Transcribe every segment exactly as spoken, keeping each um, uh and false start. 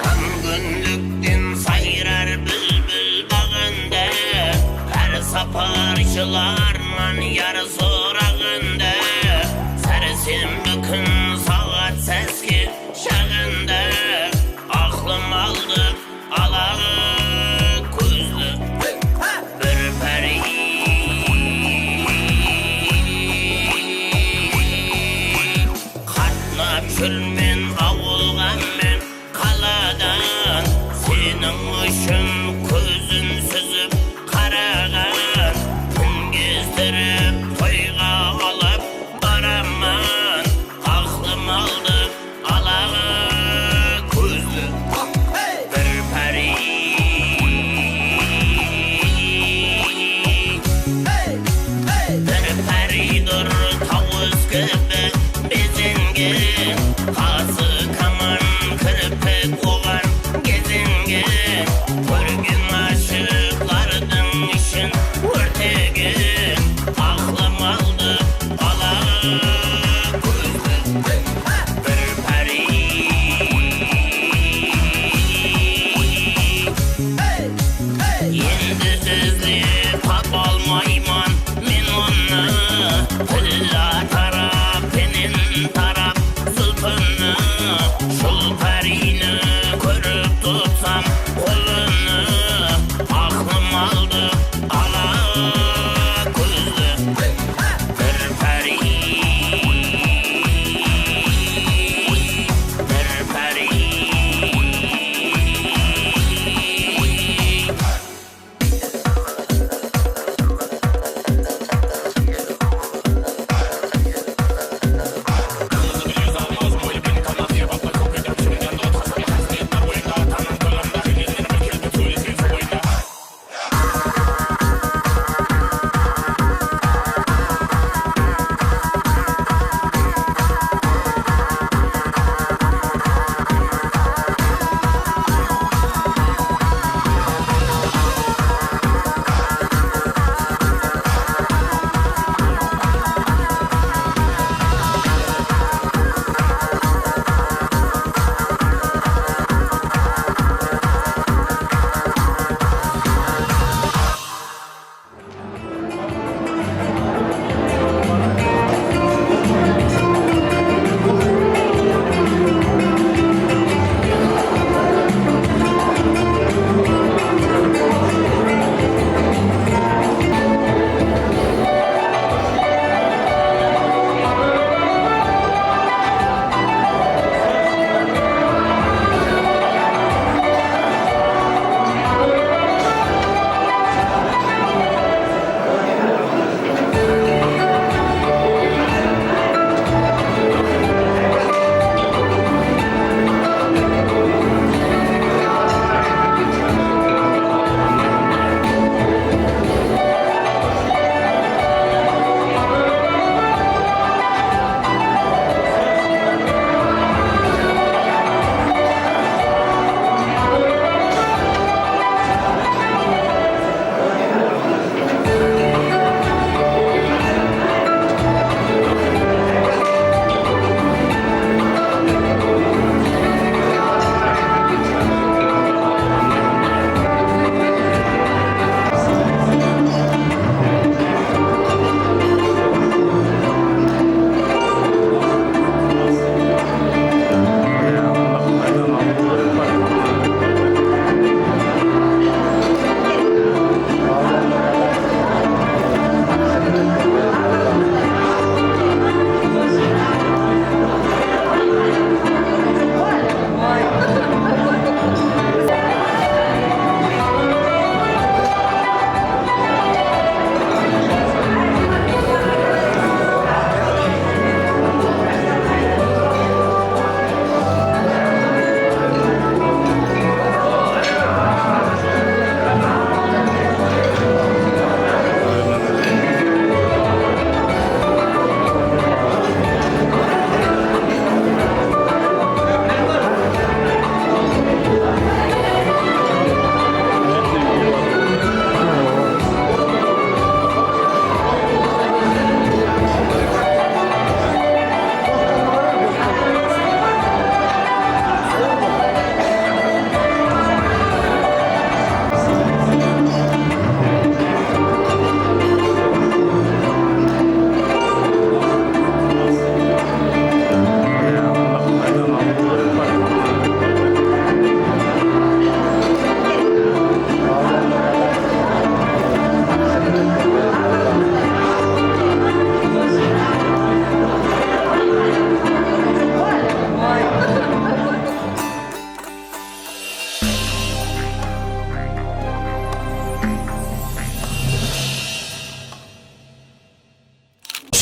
Máńgúlikten sayrar búlbil baǵında, hár sapar jılarman yar soraǵında. Sársembi kún saat sáske jaǵında, aqlım aldı ala kózli bir pári. Qatnap júrmen awılǵa men qaladan, seniń ushın kózin súzip qaraǵan. Mingizdirip toyǵa alıp baraman, aqlım aldı alaǵa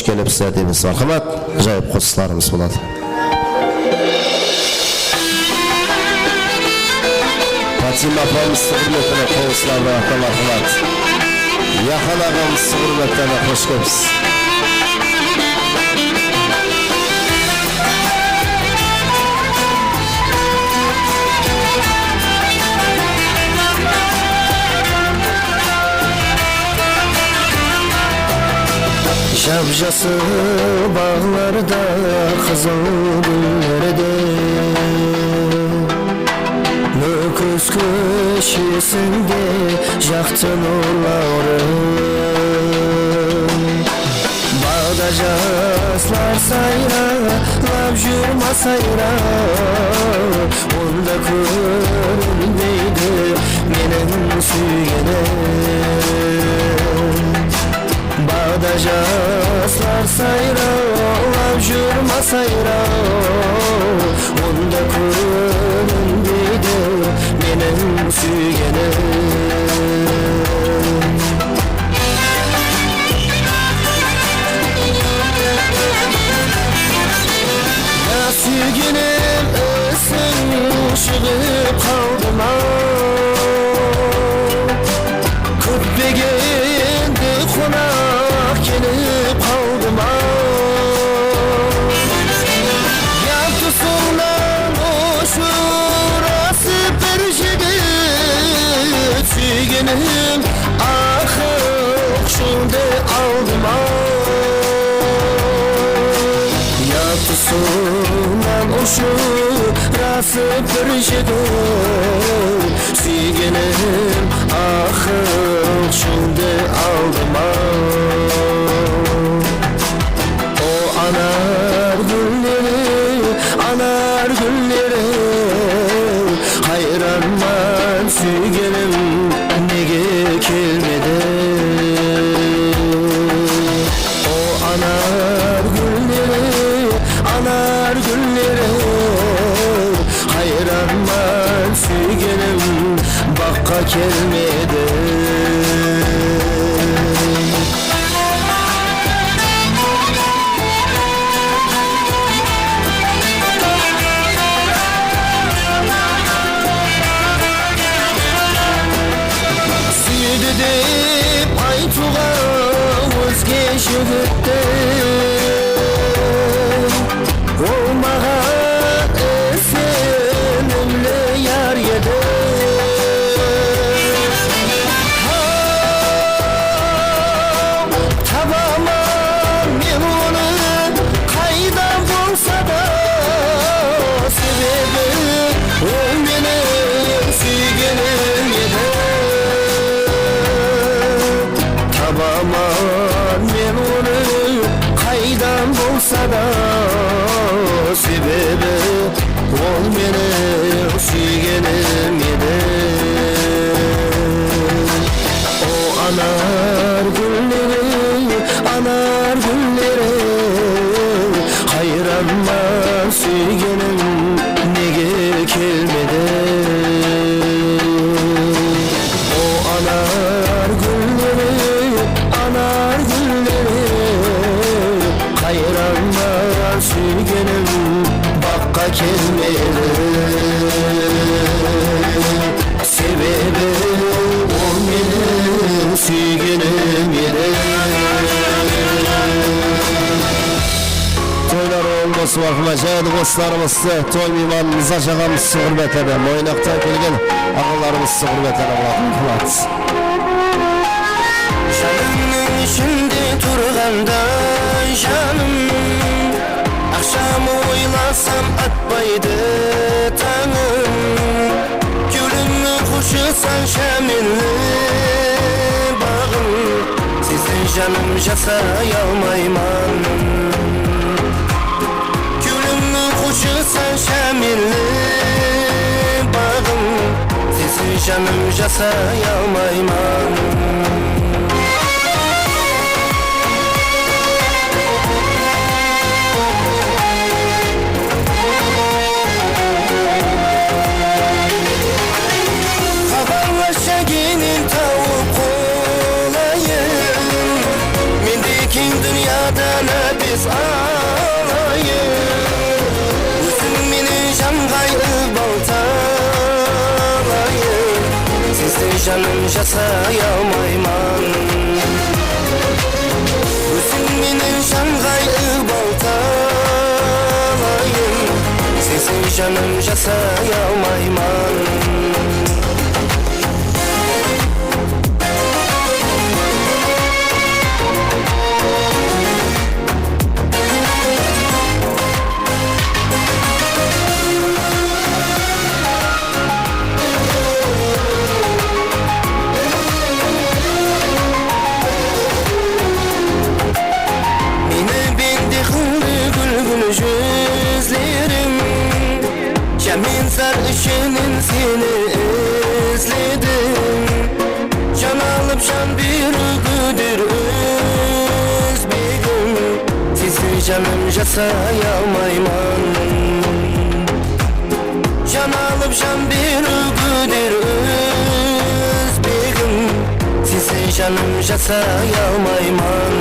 Kelip sizler deymiz, marhamat. Jayıp qosıqlarımız boladı. Fatima apamız húrmetine qosıqlardı, marhamat. Yahan aǵamız húrmetine xosh kelipsiz. Jap-jasıl baǵlarda qızıl gúllerde, Nókis kóshesinde jaqtı nurlawrı. Baǵda jaslar sayralap júr masayra, onda kórinbeydi meniń súygenim. Baǵda jaslar sayralap júr masayra, onda kórinbeydi meniń súygenim. Ya súygenim, isiń shıǵıp qaldı ma? Kútpegende qonaq kelip qaldı ma? Yat tusıńnan ushırasıp bir jigit, súygenim, aqıqshıńdı aldı ma? Yat tusıńnan ushırasıp bir jigit, súygenim, aqıqshıńdı aldı ma? O anar gúlleri, anar gúlleri, hayranman, súygenim, nege kelmedi? O anar gúlleri, anar gúlleri, hayranman, súygenim, baǵqa kelmedi. Súydi dep aytıwǵa ózge jigittiń, ol maǵan isenimli yar edi. Haw, tabaman men onı qayda bolsa da, sebebi ol meniń súygenim edi. Tabaman men onı qaydan bolsa da, sebebi ol meniń súygenim edi. O anar gúlleri, anar gúlleri, hayranman, súygenim, nege kelmedi? O anar gúlleri, anar gúlleri, hayranman, súygenim, baǵqa kelmedi. Sebebi ol meniń súygenim edi. Toylar bolsın, marhamat, jaydı qosıqlarımızdı toy miymanımız, ajaǵamız húrmetine, Moynaqtan kelgen aǵalarımız húrmetine boldı, marhamat. Janımnıń ishinde turǵanda janım, aqshamı oylasam atpaydı tańım. Kewlimniń xushı sansha menli baǵım, sensiz janım jasay almayman. Kewlimniń xushı sansha menli baǵım, sensiz janım jasay almayman. Xabarlasha kenen tawıp qolayın, mende keń dúnyadan Alayın, óziń menen janǵay ıqbal talayın. Sensiz janım jasay almayman. Óziń menen janǵay ıqbal talayın. Sensiz janım jasay almayman. Meni bende qıldı gúl-gúl júzleriń. Jámen zar ishinen seni izledim. Jan alıp, jan beriwge der ózbegim. Sensiz, janım, jasay almayman. Jan alıp, jan beriwge der ózbegim. Sensiz, janım, jasay almayman.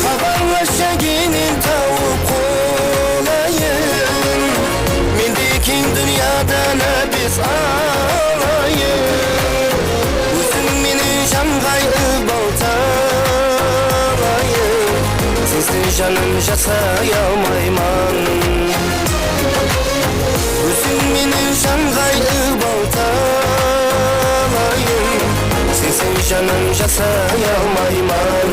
Xabarlasha kenen tawıp qolayın. Men de keń dúnyada nápes alayın. Óziń menen janǵay ıqbal talayın. Sensiz, janım, jasay almayman. Óziń menen janǵay ıqbal talayın. Sensiz, janım, jasay almayman.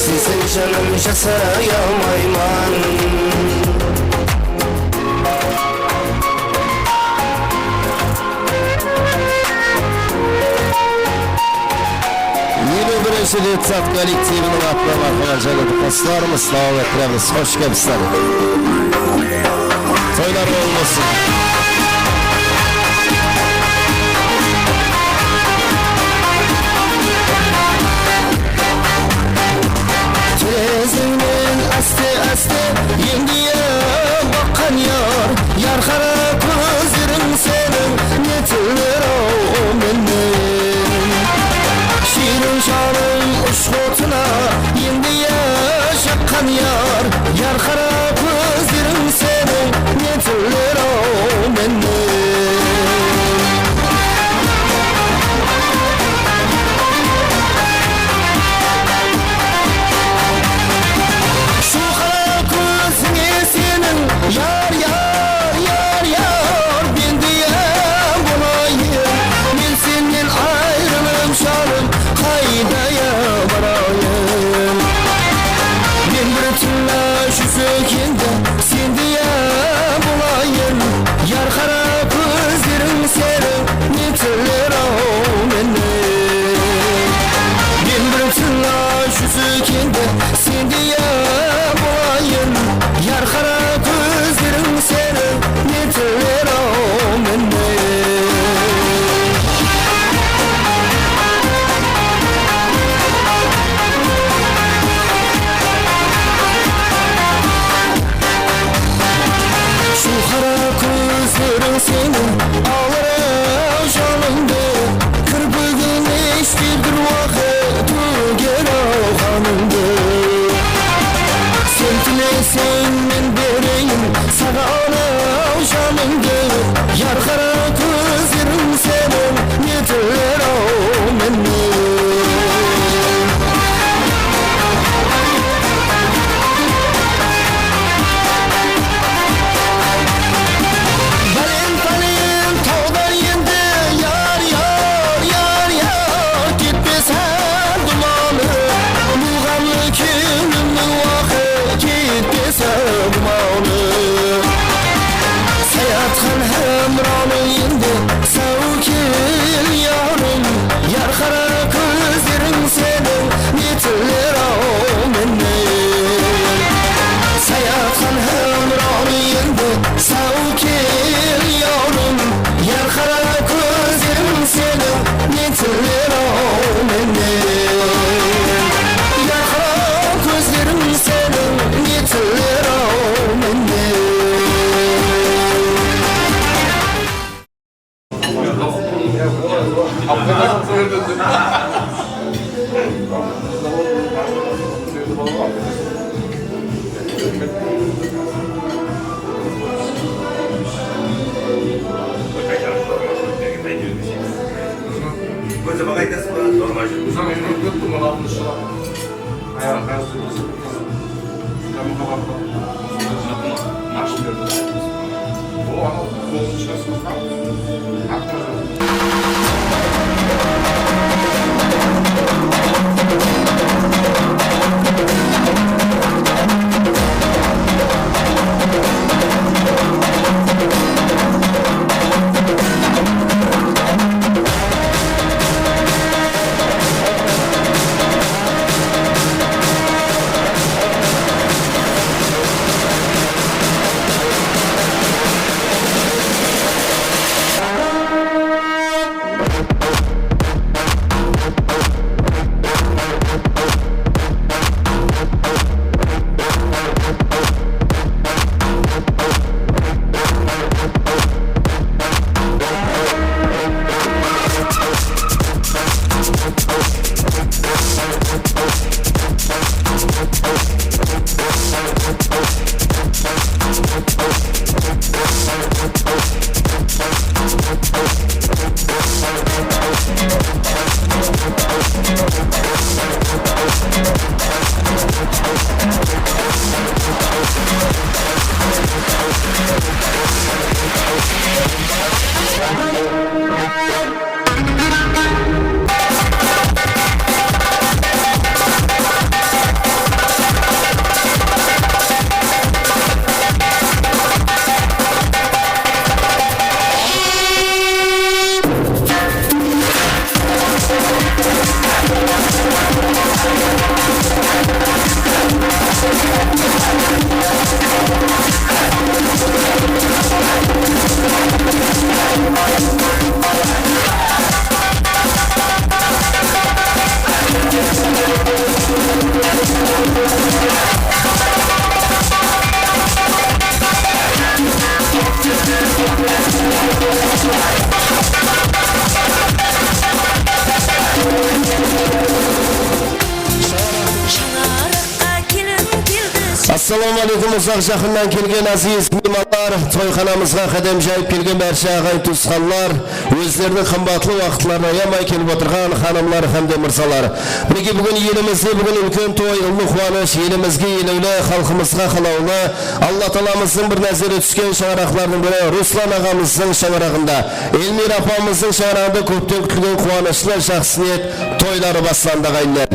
Sensiz, janım, jasay almayman. Eliw birinshi detsad kollektiviniń atına marhamat, jáne de qosıqlarımız dawam ettiremiz. Xosh kelipsizler. Toylar bolsın. Terezińnen áste-áste eńdeye baqqan yar, yarqara kózleriń seniń ne tiler-aw mennen. Shiyrin janıń ushqotına eńdeye jaqqan yar, yarqara kózleriń seniń ne tiler-aw mennen. Shu qara kózińe seniń yar, yar, yar, yar, bendeye bolayın. Men sennen ayrılıp, janım, qaydaya barayın? Men bir tilla júzikende sendeye bolayın. Yarqara kózleriń seniń ne tiler-aw mennen. Men bir tilla júzikende sendeye bolayın. Yarqara kózleriń seniń ne tiler-aw mennen. Shu qara kózleriń seniń alıraw janımdı, kirpigińe ishki bir waqıt tóger-aw qanımdı. Assalawma áleykum, uzaq-jaqınnan kelgen áziz miymanlar, toyxanamızǵa qádem jayıp kelgen bárshe aǵayin-tuwısqanlar, ózleriniń qımbatlı waqıtların ayamay kelip otırǵan xanımlar hám de mırzalar. Minekey, búgin elimizde búgin úlken toy, ullı quwanısh, elimizge elewli, xalqımızǵa qalawlı, Alla taalamızdıń bir názeri túsken shańaraqlardıń biri Ruslan aǵamızdıń shańaraǵında, Elmira apamızdıń shańaraǵında kópten kútilgen quwanıshlı, jaqsı niyet toyları baslandı, aǵayinler.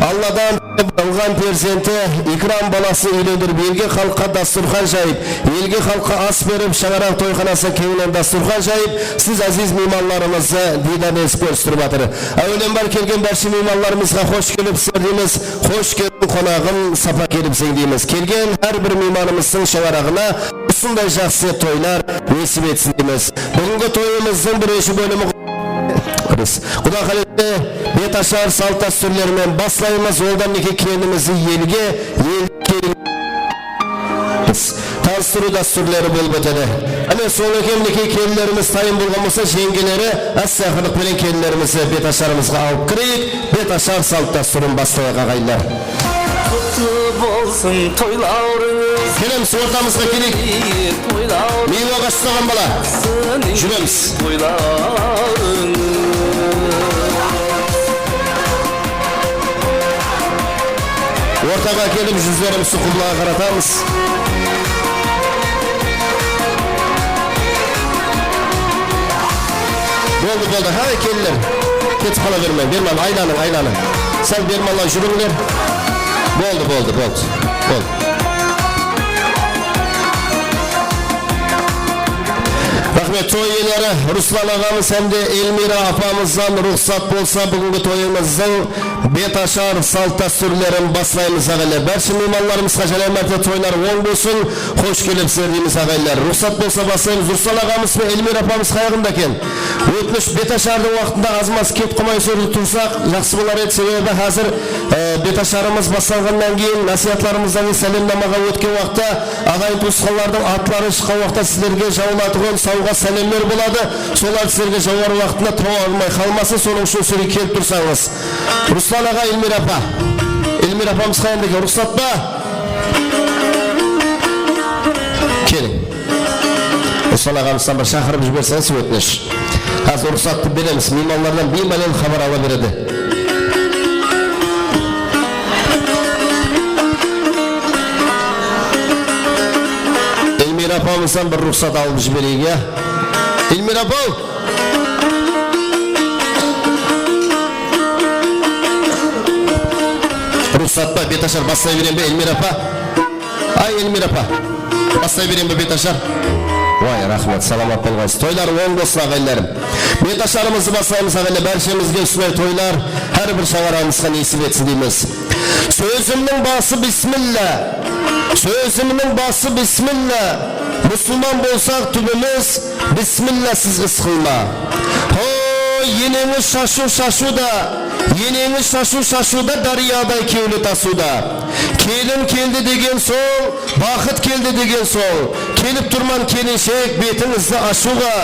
Alladan alǵan perzenti, ikram balasın úylendirip, elge xalıqqa dasturxan jayıp, elge xalıqqa as berip, shańaraq toyxanasınıń keńinen dasturxan jayıp, siz áziz miymanlarımızdı diydarın esip kóristiriп atır. Áwelen bar kelgen bárshe miymanlarımızǵa xosh kelipsizler deymiz, xosh keldiń qonaǵım, sapa kelipseń deymiz. Kelgen hár bir miymanımızdıń shańaraǵına usınday jaqsı toylar nesip etsin deymiz. Búgingi toyımızdıń birinshi bólimi Quda qáletse, bet ashar salt dástúrlermen baslaymız. Ondan minekey kelinimizdi elge, el kelin tanıstırıw dástúrleri bolıp ótedi. Áne, sol eken, minekey kelinlerimiz tayın bolǵan bolsa, jeńgeleri áste-aqırlıq penen kelinlerimizdi bet asharımızǵa alıp kireyik. Bet ashar salt dástúrin baslayıq, aǵayinler. Qutlı bolsın toylarıńız. Kelemiz, ortamızǵa keleyik. Toylar. Miywe aǵash ustaǵan bala. Júremiz. Toylarıńız. Ortaǵa kelip, júzlerimizdi qublaǵa qaratamız. Boldı, boldı. Háy, kelinler. Ketip qala bermeń. Berman, aylanıń, aylanıń. Sál bermanlap júrińler. Boldı, boldı, boldı. Boldı. Raxmet, toy iyeleri Ruslan aǵamız hám de Elmira apamızdan ruxsat bolsa, búgingi toyımızdıń bet ashar salt dástúrlerin baslaymız, aǵaylar. Bárshe miymanlarımızǵa jáne márte toylar oń bolsın, xosh kelipsizler deymiz, aǵaylar. Ruxsat bolsa, baslaymız. Ruslan aǵamız benen Elmira apamız qayaǵında eken? Ótinish, bet ashardıń waqtında az-maz ket qalmay sózdi tursaq, jaqsı bolar edi, sebebi házir, e, bet asharımız baslanǵannan keyin násiyatlarımızdan keyin sálemnamaǵa ótken waqıtta aǵayin-tuwısqanlardıń atları shıqqan waqıtta sizlerge jawılatuǵın sawǵa sálemler boladı. Solardı sizlerge jawar waqtında tawa almay qalmasın, sonıń ushın sizlerge kelip tursańız. Ruslan aǵa, Elmira apa. Elmira apamız qayanda eken, ruxsat pa? Keliń. Ruslan aǵamızdan bir shaqırıp jiberseńiz, ótinish. Házir ruxsattı beremiz, miymanlardan biymálen xabar ala beredi. Bolsam bir ruxsat alıp jibereyik, ya. Elmira apa-aw! Ruxsat pa, betashar baslay berem be, Elmira apa? Ay, Elmira apa, baslay berem be, betashar? Way, raxmet, salamat bolǵaysız. Toylar oń bolsın, aǵayinlerim. Betasharımızdı baslaymız, aǵayinler. Bárshemizge usınday toylar, hár bir shańaraǵımızǵa nesip etsin deymiz. Sózimniń bası bismilla. Sózimniń bası bismilla. Musılman bolsaq túbimiz, bismillasız is qılma. Hoy, eneńiz shashıw shashıwda, eneńiz shashıw shashıwda, dáryaday kewli tasıwda. Kelin keldi degen soń, baxıt keldi degen soń, kelip turman kelinshek betińizdi ashıwǵa.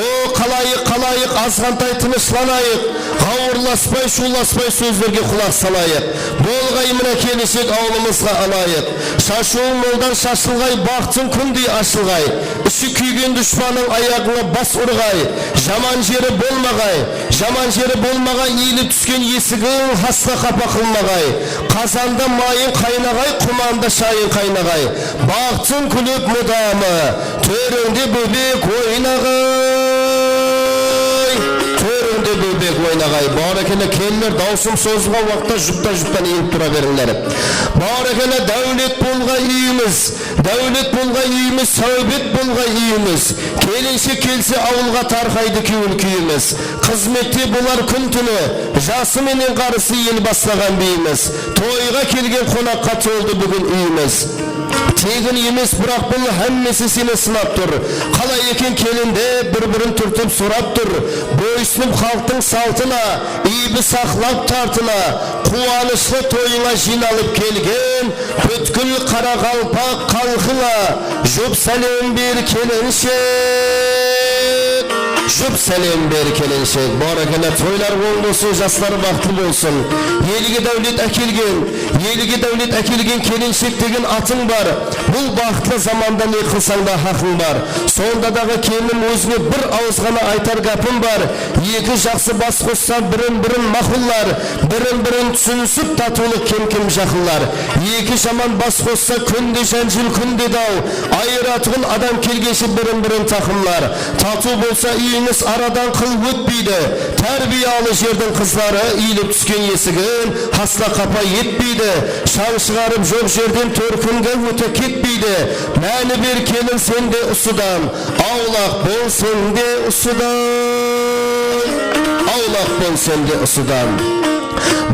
O, qalayıq, qalayıq, azǵantay tınıshlanayıq. Ǵawırlaspay, shuwlaspay sózlerge qulaq salayıq. Bolǵay mına kelinshek awılımızǵa ılayıq. Shashıwıń moldan shashılǵay, baxtıń kúndey ashılǵay. Ishi kúygen dushpanıń ayaǵıńa bas urǵay. Jaman jeri bolmaǵay, jaman jeri bolmaǵay, iyilip túsken esigiń hasla qapa qılmaǵay. Qazanda mayıń qaynaǵay, qumanda shayıń qaynaǵay. Baxtıń kúlip mudamı, tórińde bóbek oynaǵay, tórińde bóbek oynaǵay. Bárekella, kelinler, dawısım sozılǵan waqıtta jupta-juptan iyilip tura berińler. Bárekella, dáwlet bolǵay úyimiz, dáwlet bolǵay úyimiz, sáwbet bolǵay úyimiz. Kelinshek kelse awılǵa tarqaydı kewil kúyimiz. Xızmette bolar kún-túni, jası menen ǵarrısı el baslaǵan biyimiz. Toyǵa kelgen qonaqqa toldı búgin úyimiz. Tegin emes, biraq bul hámmesi seni sınap tur. Qalay eken kelin dep bir-birin túrtip sorap tur. Boysınıp xalıqtıń saltına, iybi saqlap tartına, quwanıshlı toyıńa jıynalıp kelgen Pútkil qaraqalpaq xalqıńa jup sálem ber, kelinshek. Jup sálem ber, kelinshek. Bárekella, toylar oń bolsın, jaslar baxıtlı bolsın. Elge dáwlet ákelgen, elge dáwlet ákelgen kelinshek degen atıń bar. Bul baxıtlı zamanda ne qılsań da haqıń bar. Sonda daǵı, kelinim, ózińe bir awız ǵana aytar gápim bar. Eki jaqsı bas qossa, birin-birin maqullar, birin-birin túsinisip, tatıwlıq kem-kem jaqınlar. Eki jaman bas qossa, kúnde jánjel, kúnde daw, ayıratuǵın adam kelgenshe birin-birin taqımlar. Tatıw bolsa úyińiz, aradan qıl ótpeydi. Tárbiyalı jerdiń qızları iyilip túsken esigin hasla qapa etpeydi. Shań shıǵarıp joq jerden tórkinge óte ketpeydi. Máni ber, kelin, sen de usıdan. Awlaq bol sen de usıdan, awlaq bol sen de usıdan.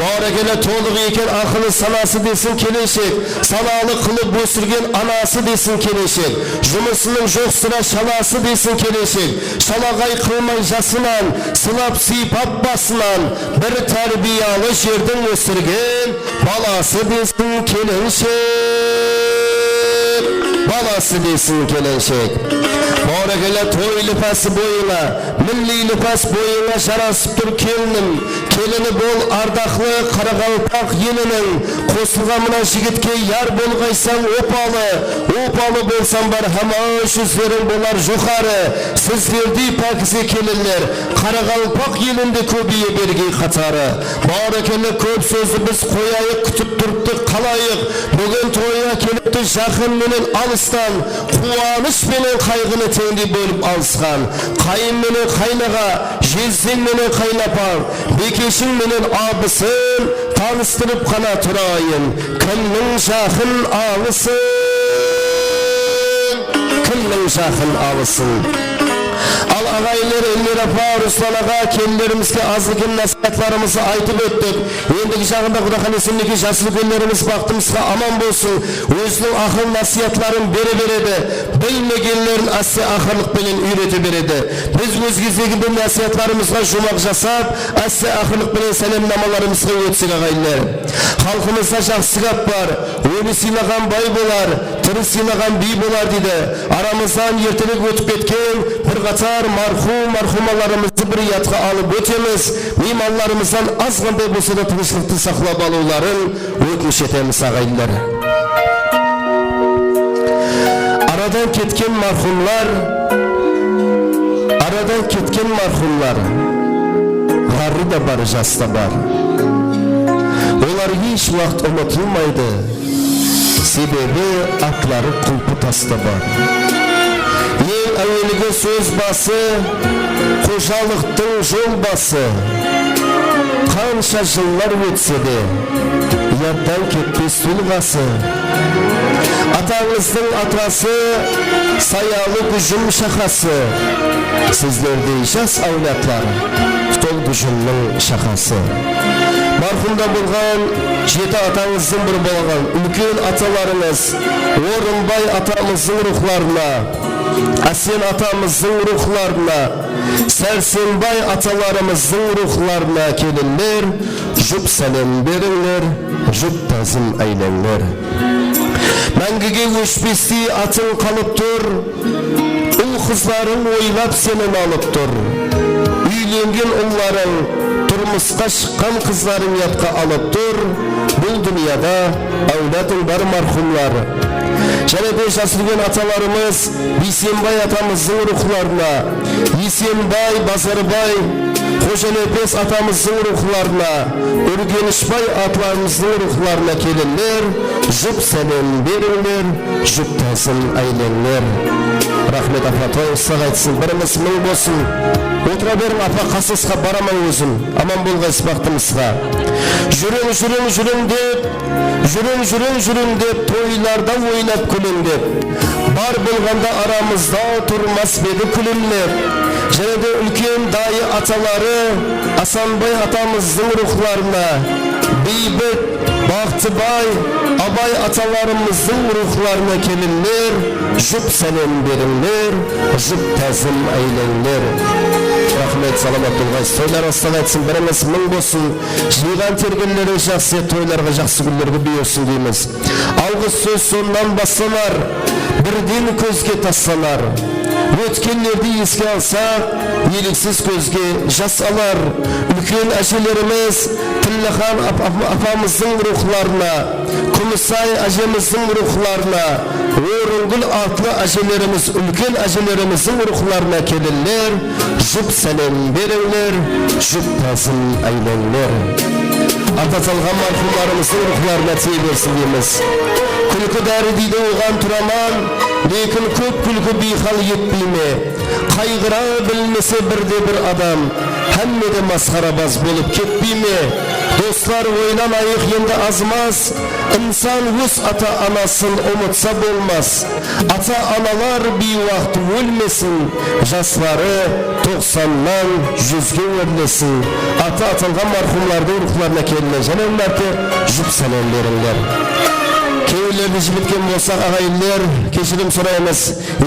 Bárekella, tolıq eken aqılı, sanası desin kelinshek, sanalı qılıp ósirgen anası desin kelinshek. Jumısınıń joq sirá shalası desin kelinshek, shalaǵay qılmay jasınan, sılap-sıypap basınan, bir tárbiyalı jerdiń ósirgen balası desin kelinshek, balası desin kelinshek. Bárekella, toy lipası boyıńa, milliy lipas boyıńa jarasıp tur, kelinim. Kelini bol ardaqlı qaraqalpaq eliniń. Qosılǵan mına jigitke yar bolǵaysań opalı, opalı bolsań bar hámiy júzleriń bolar joqarı. Sizlerdey pákize kelinler qaraqalpaq elinde kóbeye bergey qatarı. Bárekella, kóp sózdi biz qoyayıq, kútip turıptı, qalayıq. Búgin toyǵa kelipti jaqın menen alıstan, quwanısh penen qayǵını teńdey bólip alısqan. Qayın menen qaynaǵa, jezzeń menen qaynapań, bekeshiń menen abısın tanıstırıp ǵana turayın. Kimniń jaqın alısın, kimniń jaqın alısın. Al, aǵayinler, Elmira apa, Ruslan aǵa, kelinlerimizge azǵa-kem násiyatlarımızdı aytıp óttik. Endigi jaǵında, Quda qálese, minekey, jas úlkenlerimiz baxtımızǵa aman bolsın, óziniń aqıl-násiyatların bere beredi, bilmegenlerin áste aqırlıq penen úyrete beredi. Biz óz gezeginde násiyatlarımızǵa juwmaq jasap, áste aqırlıq penen sálem namalarımızǵa ótsek, aǵayinler. Xalqımızda jaqsı gáp bar, óli sıylaǵan bay bolar, tiri sıylaǵan biy bolar, deydi. Aramızdan erterek ótip ketken bir qatar marhum, marhumalarımızdı bir yadqa alıp ótemiz. Miymanlarımızdan azǵantay bolsa da tınıshlıqtı saqlap alıwların ótinish etemiz, aǵayinler. Aradan ketken marhumlar, aradan ketken marhumlar, ǵarrı da bar, jas ta bar. Olar hesh waqıt umıtılmaydı, sebebi atları qulpı tasta bar. Eń áwelgi sóz bası, xojalıqtıń jol bası. Qansha jıllar ótse de, yaddan ketpes tulǵası. Atańızdıń atası, sayalı Gújim shaqası. Sizlerdey jas áwladlar, sol Gújimniń shaqası. Marhumda bolǵan jeti atańızdıń biri bolǵan úlken atalarıńız Orınbay atamızdıń ruwxlarına, Ásen atamızdıń ruwxlarına, Sársenbay atalarımızdıń ruwxlarına, kelinler, jup sálem berińler, jup tázim áylenińler. Máńgige óshpestey atıń qalıp tur, ul-qızlarıń oylap seni nalıp tur. Úylengen ullarıń, turmısqa shıqqan qızlarıń yadqa alıp tur. Bul dúnyada áwladıń bar, marhumlar. Jáne de jas úlken atalarımız Biysenbay atamızdıń ruwxlarına, Esenbay, Bazarbay, Xojanepes atamızdıń ruwxlarına, Úrgenishbay atalarımızdıń ruwxlarına, kelinler, jup sálem berińler, jup tázim áylenińler. Raxmet, apa, toyıńız saq aytsın, birimiz mıń bolsın. Otıra beriń, apa, qasıńızǵa baraman ózim. Aman bolǵaysız baxtımızǵa. Júriń, júriń, júriń dep, júriń, júriń, júriń dep, toylarda oynap kúliń dep. Bar bolǵanda aramızda turmas pa edi kúlimlep. Jáne de úlken dayı ataları Asanbay atamızdıń ruwxlarına, Biybit, Baxtıbay, Abay atalarımızdıń ruwxlarına, kelinler, jup sálem berińler, jup tázim áylenińler. Raxmet, salamat bolǵaysız. Toylarıńız saq aytsın, birińiz mıń bolsın. Jıyǵan tergenleriń jaqsı, toylarǵa jaqsı kúnlerge buyırsın deymiz. Alǵıs sóz sonnan baslanar, birden kózge taslanar. Ótkenlerdi eske alsaq, eliksiz kózge jas alar. Úlken ájelerimiz Tillixan ap-, ap-, apamızdıń ruwxlarına, Kúmisay ájemizdiń ruwxlarına, Orıngúl atlı ájelerimiz, úlken ájelerimizdiń ruwxlarına, kelinler, jup sálem berińler, jup tázim áylenińler. Ata salǵan marhumlarımızdıń ruwxlarına tiye bersin deymiz. Kúlki dári deydi, oǵan turaman, lekin kóp kúlki biyhal etpey me? Qayǵıra bilmese birde-bir adam, hámme de masqarabaz bolıp ketpey me? Doslar, oylanayıq endi az-maz, insan óz ata-anasın umıtsa bolmas. Ata-analar biywaqıt ólmesin, jasları toqsannan júzge órlesin. Atı atılǵan marhumlardıń ruwxlarına, kelinler, jáne bir márte jup sálem berińler. Kewillerdi jibitken bolsaq, aǵayinler, keshirim soraymız.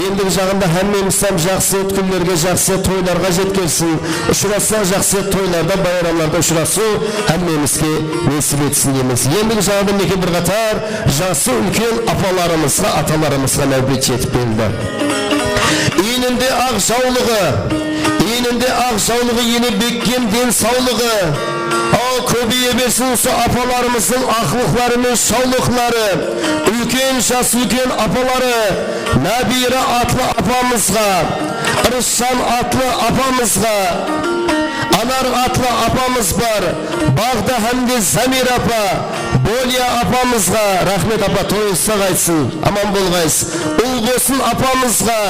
Endigi jaǵında hámmemiz hám jaqsı kúnlerge, jaqsı toylarǵa jetkersin. Ushırassaq, jaqsı toylarda, bayramlarda ushırasıw hámmemizge nesip etsin deymiz. Endigi jaǵında, minekey, bir qatar jası úlken apalarımızǵa, atalarımızǵa náwbet jetip keldi. Iyninde aq jawlıǵı, iyninde aq jawlıǵı, ene bekkem densawlıǵı. Aw, kóbeye bersin usı apalarımızdıń aqlıqları men shawlıqları. Úlken jas úlken apaları, Nábiyra atlı apamızǵa, Irısjan atlı apamızǵa, Anar atlı apamız bar, Baǵda hám de Zamira apa, Bolya apamızǵa, raxmet apa, toyıńız saq aytsın, aman bolǵaysız. Ulǵosın apamızǵa,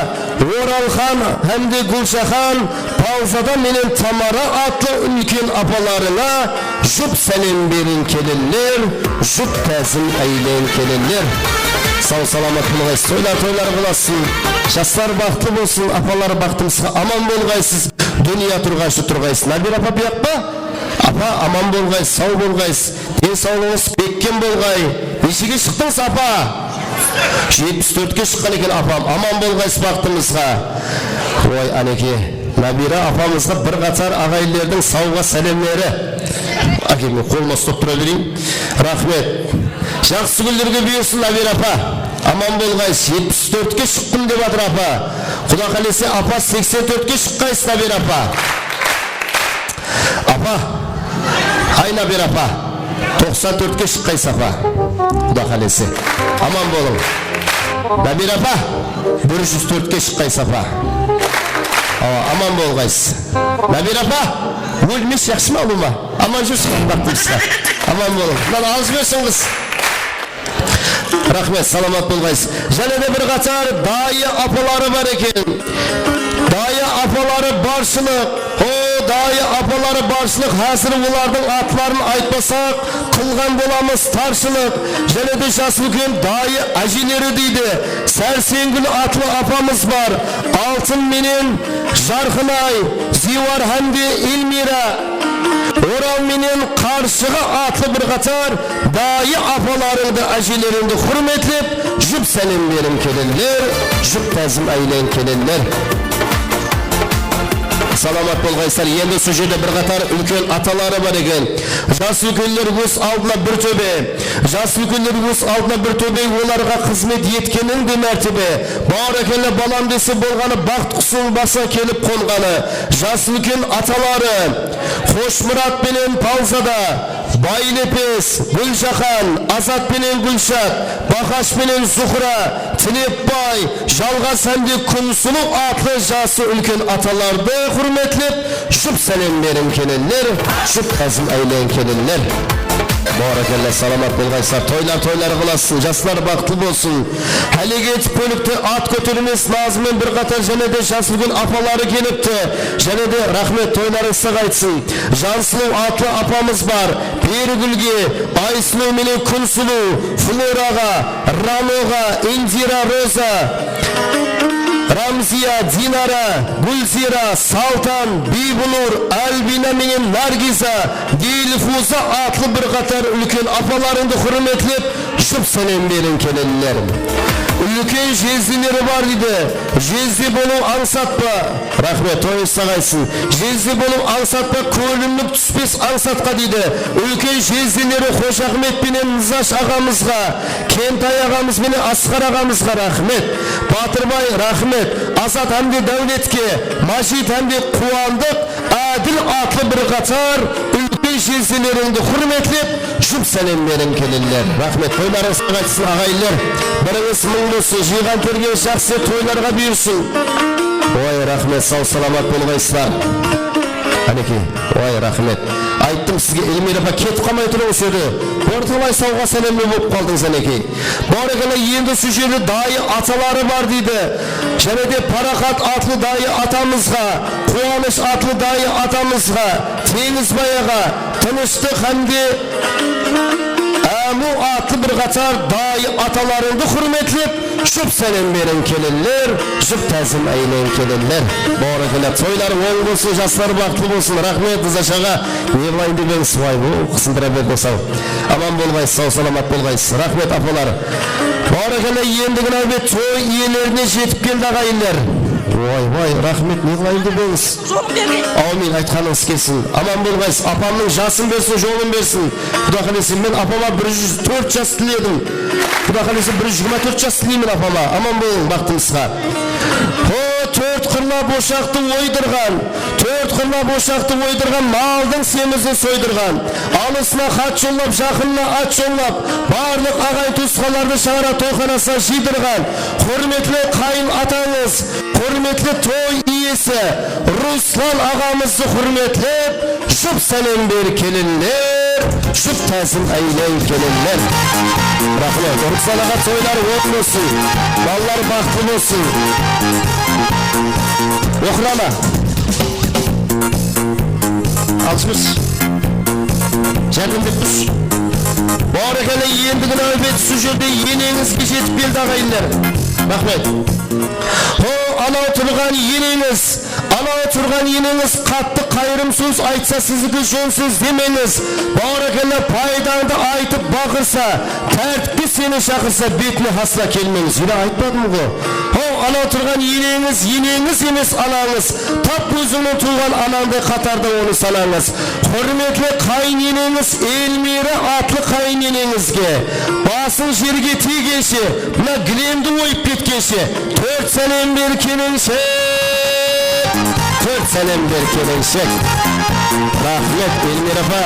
Oralxan hám de Gúljaxan, Palzada menen Tamara atlı úlken apalarına jup sálem beriń, kelinler, jup tázim áyleń, kelinler. Saw-salamat bolıńız, toylar toylar bolasın. Jaslar baxıtlı bolsın, apalar baxtımızǵa aman bolǵaysız. Dúnya turǵayshı turǵaysız. Nábira apa, buyaqpa? Apa, aman bolǵaysız, saw bolǵaysız. Densawlıǵıńız bekkem bolǵay. Neshege shıqtıńız, apa? Jetpis tórtke shıqqan eken apam. Aman bolǵaysız baxtımızǵa. Oy, áneke, Nábira apamızǵa bir qatar aǵayinlerdiń sawǵa sálemleri. Áke, men qolıma uslap tura bereyin. Raxmet. Jaqsı kúnlerge buyırsın, Nábira apa. Aman bolǵaysız. Jetpis tórtke shıqtım dep atır apa. Quda qálese, apa, seksen tórtke shıqqaysız, Nábira apa. Apa, ay, Nábira apa, toqsan tórtke shıqqaysız, apa. Quda qálese. Aman bolıń. Nábira apa, bir júz tórtke shıqqaysız, apa. Awa, aman bolǵaysız. Nábira apa, ólmes, jaqsı ma, ulıwma? Aman júrsiz, baxtımızǵa. Aman bolıń. Mınadan alıp jibersin qız. Raxmet, salamat bolǵaysız. Jáne de bir qatar dayı apaları bar eken. Dayı apaları barshılıq. O, dayı apaları barshılıq. Házir olardıń atların aytpasaq, qılǵan bolamız tarshılıq. Jáne de jas úlken dayı ájeleri deydi. Sárseńgúl atlı apamız bar. Altın menen Jarqınay, Ziywar hám de Elmira, Oral menen Qarshıǵa atlı bir qatar dayı apalarıńdı, ájelerińdi húrmetlep, jup sálem beriń kelinler, jup tázim áyleń kelinler. Salamat bolǵaysızlar. Endi usı jerde bir qatar úlken ataları bar eken. Jas úlkenler óz aldına bir tóbe. Jas úlkenler óz aldına bir tóbe, olarǵa xızmet etkeniń de mártebe. Bárekella, balam dese bolǵanı baxt qusınıń basına kelip qonǵanı. Jas úlken ataları Xoshmurat penen Palzada, Baylepes, Gúljaxan, Azat penen Gúlshat, Baqash penen Zuxra, Tilepbay, Jalǵas hám de Kúnsulıw atlı jası úlken atalardı húrmetlep, jup sálem beriń kelinler, jup tázim áyleń kelinler. Bárekella, salamat bolǵaysızlar. Toylar toylar qılasın, jaslar baxıtlı bolsın. Hálek etip kólikte at kótermes nazımen bir qatar jáne de jas úlken apaları kelipti. Jáne de raxmet, toylarıńız saq aytsın. Jansılıw atlı apamız bar. Perigúlge, Aysulıw menen Kúnsulıw, Floraǵa, Ranoǵa, Indira, Roza, Ramziya, Dinara, Gúlziyra, Saltan, Biybinur, Albina menen Nargiza, Dilfuza atlı bir qatar úlken apalarıńdı húrmetlep, jup sálem beriń kelinler. Úlken jezdeleri bar deydi. Jezde bolıw ańsat pa? Raxmet, toyıńız saq aytsın. Jezde bolıw ańsat pa, kólimlik túspes ańsatqa deydi. Úlken jezdeleri Xojaxmet penen Nizash aǵamızǵa, Kentay aǵamız benen Asqar aǵamızǵa raxmet. Batırbay, raxmet. Azat hám de Dáwletke, Majit hám de Quwandıq, Ádil atlı bir qatar úlken jezdelerińdi húrmetlep, jup sálem beriń kelinler. Raxmet. Toylarıńız saq aytsın, aǵayinler. Birińiz mıń bolsın, jıyǵan tergenińiz jaqsı dep toylarǵa buyırsın. Oy, raxmet, saw-salamat bolǵaysızlar. Qánekey, oy, raxmet. Ayttım sizge, Elmira apa, ketip qalmay turıń usı jerde. Bir talay sawǵa sálemle bolıp qaldıń, qánekey. Bárekella, endi usı jerde dayı ataları bar deydi. Jáne de Paraxat atlı dayı atamızǵa, Quwanısh atlı dayı atamızǵa, Teńizbay aǵa, Tınıshtıq hám de Ámiw atlı bir qatar dayı atalarıńdı húrmetlep, jup sálem beriń kelinler, jup tázim áyleń kelinler. Bárekella, toylar oń bolsın, jaslar baxıtlı bolsın. Raxmet, Nizash aǵa. Ne qılayın dep edińiz? Way, bu qısındıra berdi saw. Aman bolǵaysız, saw-salamat bolǵaysız. Raxmet, apalar. Bárekella, endigi náwbet toy iyelerine jetip keldi, aǵayinler. Way, way, raxmet, ne qılayın dep edińiz? Awmin, aytqanıńız kelsin. Aman bolǵaysız. Apamnıń jasın bersin, jolın bersin. Quda qálese, men apama bir júz tórt jas tiledim. Quda qálese, bir júz jigirma tórt jas tileymen apama. Aman bolıń, baxtımızǵa. Ho, tórt qırlap oshaqtı oydırǵan, tórt qırlap oshaqtı oydırǵan, maldıń semizin soydırǵan, alısına xat jollap, jaqınına at jollap, barlıq aǵayin-tuwısqanlardı shańaraq toyxanasına jıydırǵan, húrmetli qáyin atańız, húrmetli toy iyesi Ruslan aǵamızdı húrmetlep, jup sálem ber kelinler, jup tázim áyleń kelinler. Raxmet. Ruslan aǵa, toylar oń bolsın, balalar baxıtlı bolsın. Oqırama. Alısımız. Járdemlep tur. Bárekella, endigi náwbet usı jerde eneńizge jetip keldi, aǵayinler. Raxmet. Ho, anaw turǵan eneńiz, anaw turǵan eneńiz qattı qayırım sóz aytsa, sizdiki jonsız demeńiz. Bárekella, paydańdı aytıp baqırsa, tártipke seni shaqırsa, betine hasla kelmeńiz. Ele aytpadım ǵo. Ho, anaw turǵan eneńiz, eneńiz emes, anańız. Tap ózińniń tuwǵan anańday qatarda onı sanańız. Húrmetli qáyin eneńiz Elmira atlı qáyin eneńizge, basıń jerge tiygenshe, mına gilemdi oyıp ketkenshe, tórt sálem ber kelinshe. Tórt sálem ber, kelinshek. Raxmet, Elmira apa.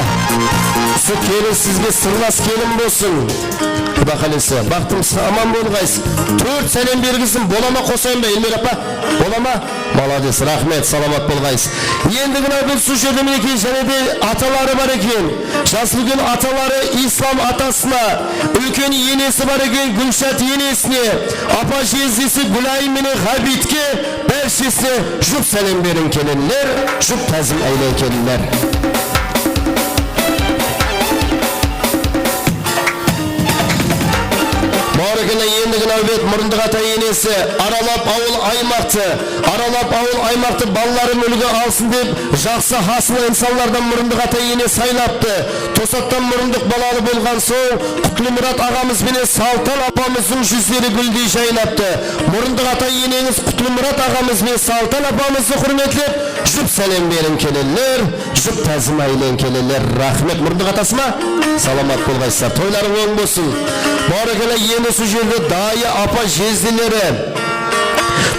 Usı kelin sizge sırlas kelin bolsın. Quda qálese, baxtımız aman bolǵaysız. Tórt sálem bergizdim, bola ma, qosayın ba, Elmira apa? Bola ma? Malades, raxmet, salamat bolǵaysız. Endigi náwbet usı jerde, minekey, jáne de ataları bar eken. Jas úlken ataları Islam atasına, úlken enesi bar eken Gúlshat enesine, apa jezdesi Gúlayım menen Ǵábitke, bárshesine jup sálem beriń, kelinler, jup tázim áyleń, kelinler. Bárekella, endigi náwbet murındıq ata-enesi aralap awıl aymaqtı, aralap awıl aymaqtı balalarım úlgi alsın dep, jaqsı hasıl insanlardan murındıq ata-ene saylaptı. Tosattan murındıq balalı bolǵan soń, Qutlımurat aǵamız benen Saltan apamızdıń júzleri gúldey jaynaptı. Murındıq ata-eneńiz Qutlımurat aǵamız benen Saltan apamızdı húrmetlep, jup sálem beriń, kelinler. Jup tázim áyleń, kelinler. Raxmet. Murındıq atası ma? Salamat bolǵaysızlar. Toylarıń oń bolsın. Bárekella, endi usı jerde dayı apa jezdeleri.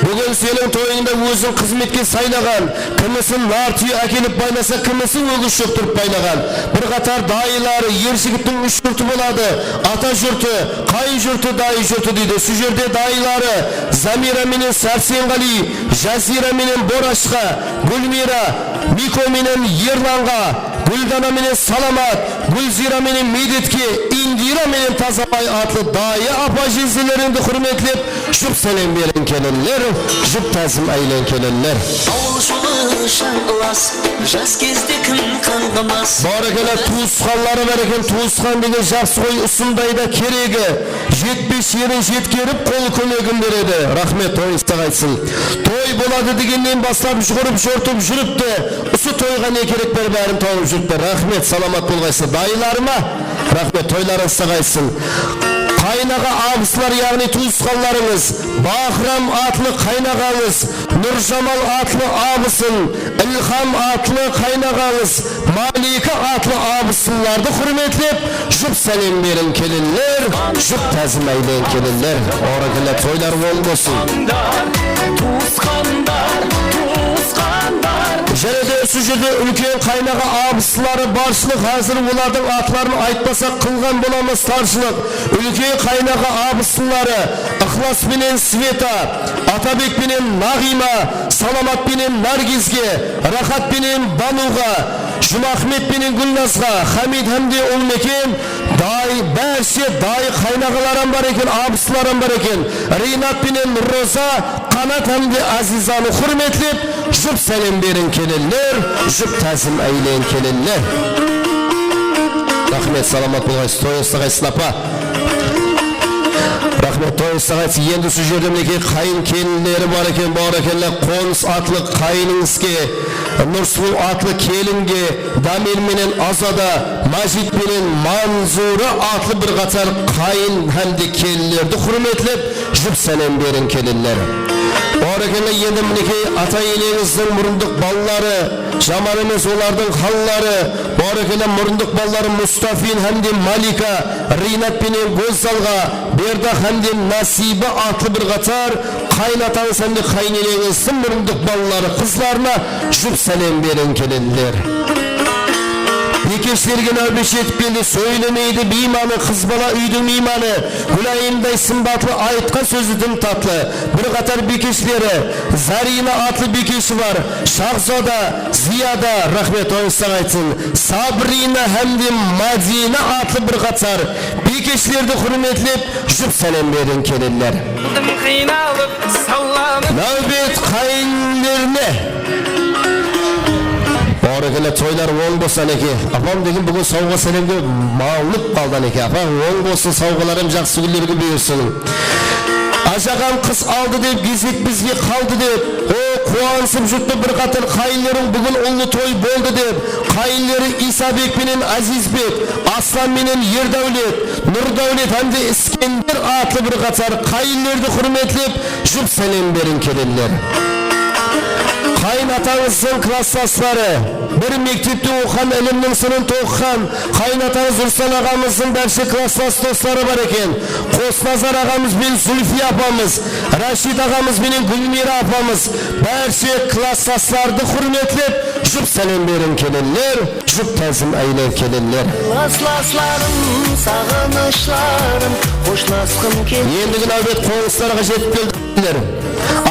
Búgin seniń toyıńda ózin xızmetke saylaǵan, kimisi nar túyi ákelip baylasa, kimisi ógiz shóktirip baylaǵan. Bir qatar dayıları, er jigittiń úsh jurtı boladı. Ata jurtı, qáyin jurtı, dayı jurtı deydi. Usı jerde dayıları Zamira menen Sársenǵaliy, Jazira menen Borashqa, Gúlmira, Miko menen Erlanǵa, Gúldana menen Salamat, Gúlzira menen Medetke, Indira menen Tazabay atlı dayı apa jezdelerińdi húrmetlep, jup sálem beriń, kelinler, jup tázim áyleń, kelinler. Awıl jolı shańǵılas, jas gezde kim qańǵımas? Bárekella, tuwısqanları bar eken, tuwısqan degen jaqsı ǵoy, usınday da keregi. Jetpes jerin jetkerip, qol kómegin beredi. Raxmet, toyıńızda qaytsın. Toy boladı degennen baslap juwırıp jortıp júripti. Usı toyǵa ne kerek, bári-bárin tawıp júripti. Raxmet, salamat bolǵaysızlar. Dayılarıma raxmet, toylarıńızda qaytsın. Qaynaǵa abıslar, yaǵnıy tuwısqanlarıńız, Bahram atlı qaynaǵańız, Nurjamal atlı abısın, Ilham atlı qaynaǵańız, Malika atlı abısınlardı húrmetlep, jup sálem beriń, kelinler, jup tázim áyleń, kelinler. Bárekella, toylar oń bolsın. Tuwısqanlar, tuwısqanlar. Jáne de usı jerde úlken qaynaǵa abısları barshılıq, házir olardıń atların aytpasaq qılǵan bolamız tarshılıq. Úlken qaynaǵa abısınları Iqlas penen Sveta, Atabek penen Naǵıyma, Salamat penen Nargizge, Raxat penen Banuǵa, Jumaxmet penen Gúlnazǵa, Xámid hám de Ulımeken, day, bárshe dayı qaynaǵalar hám bar eken, abısılar hám bar eken. Rinat penen Roza, Qanat hám de Azizanı húrmetlep, jup sálem beriń, kelinler, jup tázim áyleń, kelinler. Raxmet, salamat bolǵaysız, toyıńızda qaytsın, apa. Raxmet, toyıńızda qaytsın. Endi usı jerde, minekey, qáyin kelinleri bar eken, bárekella, Qonıs atlı qáyinińizge, Nursulıw atlı kelinge, Damir menen Azada, Majit penen Manzura atlı bir qatar qáyin hám de kelinlerdi húrmetlep, jup sálem beriń, kelinler. Bárekella, endi, minekey, ata-eneńizdiń murındıq balaları, jaman emes olardıń halları. Bárekella, murındıq balaları Mustafin hám de Malika, Rinat penen Gózzalǵa, Berdaq hám de Nasiba atlı bir qatar qáyin atańız hám de qáyin eneńizdiń murındıq balaları, qızlarına jup sálem beriń, kelinler. Bekeshlerge náwbet jetip keldi, sóylemeydi biymanı, qız bala úydiń miymanı. Gúlayımday sımbatlı, aytqan sózi dım tatlı. Bir qatar bekeshleri, Zarina atlı bekeshi bar, Shahzoda, Ziyada, raxmet, toyıńızda qaytsın, Sabrina hám de Madina atlı bir qatar bekeshlerdi húrmetlep, jup sálem beriń, kelinler. Qıynalıp, sallanıp. Náwbet qáyinlerine. Bárekella, toylar oń bolsın, ánekey. Apam degen búgin sawǵa sálemge malınıp qaldı, ánekey. Apa, oń bolsın, sawǵalarım jaqsı kúnlerge buyırsın. Ájaǵam qız aldı dep, gezek bizge qaldı dep. O, quwanısıp jurttı bir qatar qáyinleriń, búgin ullı toy boldı dep. Qáyinleri Isabek penen Azizbek, Aslan menen Erdáwlet, Nurdáwlet hám de Iskender atlı bir qatar qáyinlerdi húrmetlep, jup sálem beriń, kelinler. Qáyin atańızdıń klasslasları, bir mektepte oqıǵan, ilimniń sırın toqıǵan qáyin atańız Ruslan aǵamızdıń bárshe klasslas dosları bar eken. Qosnazar aǵamız benen Zulfiya apamız, Rashid aǵamız benen Gúlmiyra apamız, bárshe klasslaslardı húrmetlep, jup sálem beriń, kelinler, jup tázim áyleń, kelinler. Klaslaslarım, saǵınıshlarım, xoshlasqım kel- Endigi náwbet qońsılarǵa jetip keldi.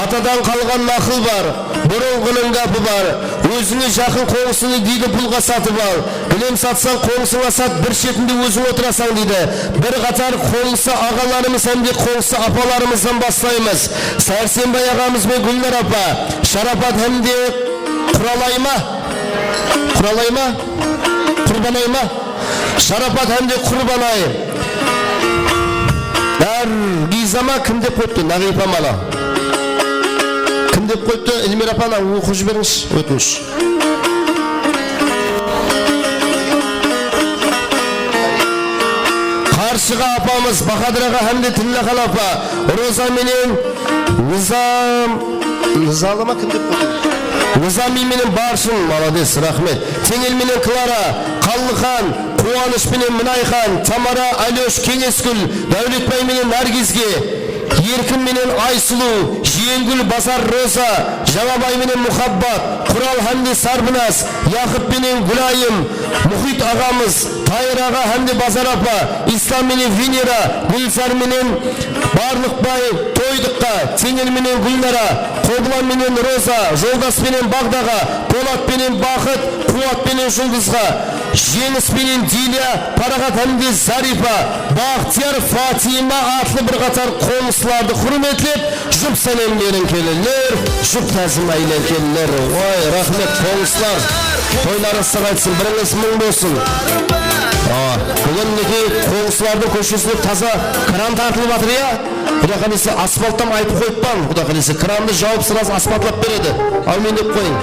Atadan qalǵan naqıl bar, burınǵınıń gápi bar. Ózińe jaqın qońsını deydi, pulǵa satıp al. Gilem satsań, qońsıńa sat, bir shetinde óziń otırasań deydi. Bir qatar qońsı aǵalarımız hám de qońsı apalarımızdan baslaymız. Sársenbay aǵamız benen Gúlnara apa, Sharapat hám de Quralay ma? Quralay ma? Qurbanay ma? Sharapat hám de Qurbanay. Nargiza ma, kim dep qoyıptı? Naǵipa ma ala? Kim dep qoyıptı? Elmira apa, ana, oqıp jiberińshi, ótinish. Qarshiǵa apamız, Bahadır aǵa hám de Tillixan apa, Roza menen Nızam, Nızalı ma, kim dep qoydı? Nızamiy menen Barshın, malades, raxmet. Teńel menen Klara, Qallıxan, Quwanısh penen Minayxan, Tamara, Alyosh, Keńesgúl, Dáwletbay menen Nargizge, Erkin menen Aysulıw, Jiyengúl, Bazar, Roza, Jańabay menen Muhabbat, Qural hám de Sarbinaz, Yaqıp penen Gúlayım, Muxit aǵamız, Tayır aǵa hám de Bazar apa, Islam menen Venera, Gúlzar menen Barlıqbay, Toydıqqa, Teńel menen Gúlnara, Qobılan menen Roza, Joldas penen Baǵdaǵa, Polat penen Baxıt, Quwat penen Juldızǵa, Jeńis penen Dilya, Paraxat hám de Zarifa, Baxtiyar, Fatima atlı bir qatar qońsılardı húrmetlep, jup sálem beriń, kelinler, jup tázim áyleń, kelinler. Oy, raxmet, qońsılar. Toylarıńız sırǵa aytsın, birińiz mıń bolsın. Awa, búgin minekey qońsılardıń kóshesine taza kran tartılıp atır, ya. Quday qálese, asfalttan aytıp qoyıppan, Quday qálese, krandı jawıp, srazı asfaltlap beredi. Áwmiyin dep qoyıń.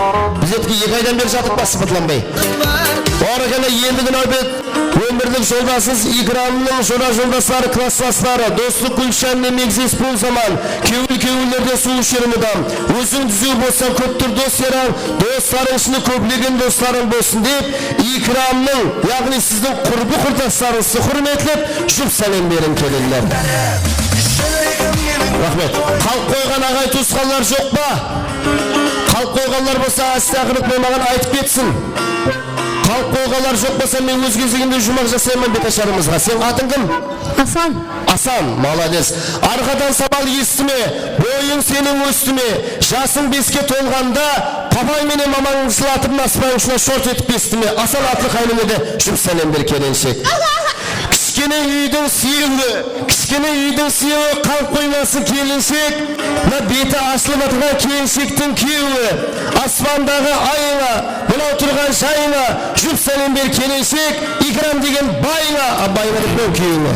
Bizerdiki eki aydan beri jatır asfaltlanbay. Barakallah, endigi náwbet ómirlik joldasıńız Ikramnıń jora-joldasları, klasslasları, doslıq gúlshanına megzes bol zaman, kewil-kewillerde suw isher mudam. Óziń dúziw bolsań, kóptir dos-yarań, doslarıń ishinde kóplegen doslarıń bolsın, dep, Ikramnıń, yaǵnıy siziń qurbı-qurdaslarıńızdı húrmetlep, jup sálem beriń, kelinler. Raxmet. Qalıq qoyǵan aǵay-tuwısqanlar joq pa? Qalıq qoyǵanlar bolsa, áste aqırıp maǵan aytıp ketsin. Qalıq qoyǵanlar joq bolsa, men óz gezegimde juwmaq jasayman betasharımızǵa. Seniń atıń kim? Asan. Asan, malades. Arqadan sawal esitime, boyıń seniń ósti me? Jasıń beske tolǵanda papań menen mamań jılatıp, aspań ushına short etip kesti me? Asan atlı qáyinine de jup sálem ber, kelinshek. Kishkene úydiń súyewi, kishkene úydiń súyewi, qalıq qoymasın, kelinshek. Mına beti ashılıp atırǵan kelinshektiń kúyewi, aspandaǵı ayıńa, mınaw turǵan jayıńa jup sálem ber, kelinshek. Ikram degen bayıńa, a, bayıńa dep qoyıń, kúyewińe.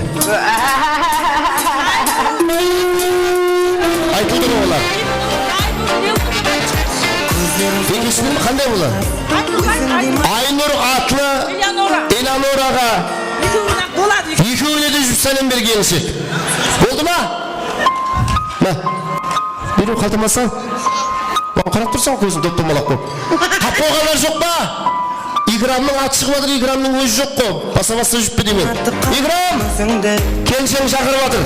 Aytıldı ǵoy olar. Ekeshiniń qanday bolar? Aynur atlı Eleonoraǵa. Ekewine de jup sálem ber, kelinshek. Boldı ma? Mine. Buyırıń, qaltama sal. Qarap tursań, kóziń dop-domalaq bolıp. Tap bolǵanlar joq pa? Ikramnıń atı shıǵıp atır, Ikramnıń ózi joq ǵo. Basa-basta júrip pe deymen. Ikram! Kelsheń shaqırıp atır.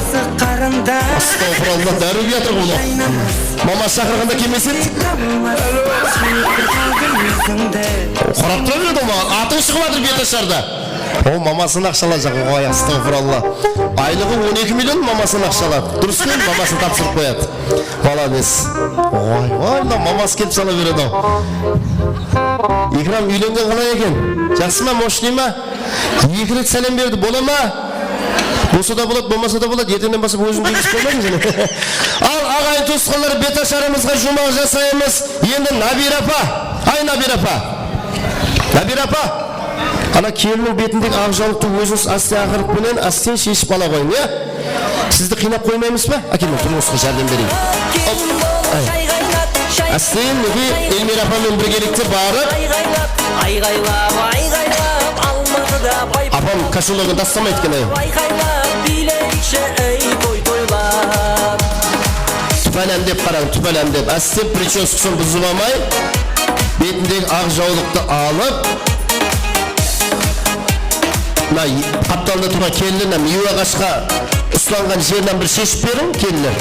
Astagfirullah, dárip atır ǵo mınaw. Maması shaqırǵanda kelmes edi. Qarap tura beredi ǵo maǵan. Atıń shıǵıp atır betasharda. O, mamasınan aqsha alajaq, oy, astagfirullah. Aylıǵı on eki million, mamasınan aqsha aladı. Durıs pe? Mamasına tapsırıp qoyadı. Malades. Oy, oy, mına maması kelip sala beredi-aw. Ikram, úylengen qalay eken? Jaqsı ma, moshnıy ma? Eki ret sálem berdi, bola ma? Bolsa da boladı, bolmasa da boladı. Erteńnen baslap óziń degis bolmadıń jáne. Al, aǵayin tuwısqanlar, betasharımızǵa juwmaq jasaymız. Endi Nabira apa. Ay, Nabira apa. Nabira apa. Ana, kelinniń betindegi aq jawlıqtı ózińiz áste aqırıq penen ásten sheship ala qoyıń, ya? Sizdi qıynap qoymaymız ba? Ákeme, turıńız, járdem bereyin. Hop. Ay. Ásten, minekey, Elmira apa menen birgelikte barıp. Ayǵaylap, ayǵaylap, Almatıda bay- Apam koshyulogın taslamaydı eken, ay. Ayǵaylap biyleyikshi, ey, toy toylap. Tupalem dep qarań, tupalem dep. Áste pricheskasın buzıp almay, betindegi aq jawlıqtı alıp, mına qaptalında turǵan kelinler mına miywe aǵashqa uslanǵan jerinen bir sheship beriń, kelinler.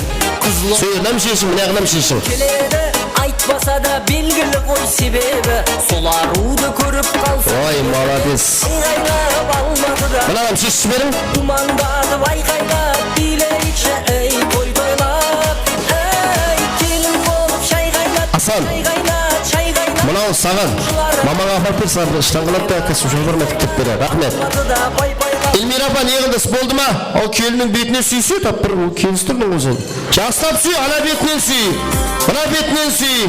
Sol jerinen sheshiń, mınaǵınan sheshiń. Keledi, aytpasa da belgili ǵoy sebebi. Sol arıwdı kórip qalsa. Oy, malades. Ayǵaylap Almatıda. Mınaǵan sheship beriń. Dumandatıp ayqaylap biyleyikshi, ey, toy toylap. Ey, kelin bolıp shayqaynat, Asan, shayqaynat, shayqaynat. Mınaw saǵan. Mamańa aparıp ber, saǵan ishtań qaladı da, kostim shálbar ma tiktirip berer. Raxmet. Almatıda pay-paylar. Elmira apa, ne qıldız, boldı ma? Aw, kelinniń betinen súyse, tap bir, o, kelistirdiń ózin. Jaqsılap súy, ana betinen súy. Mına betinen súy.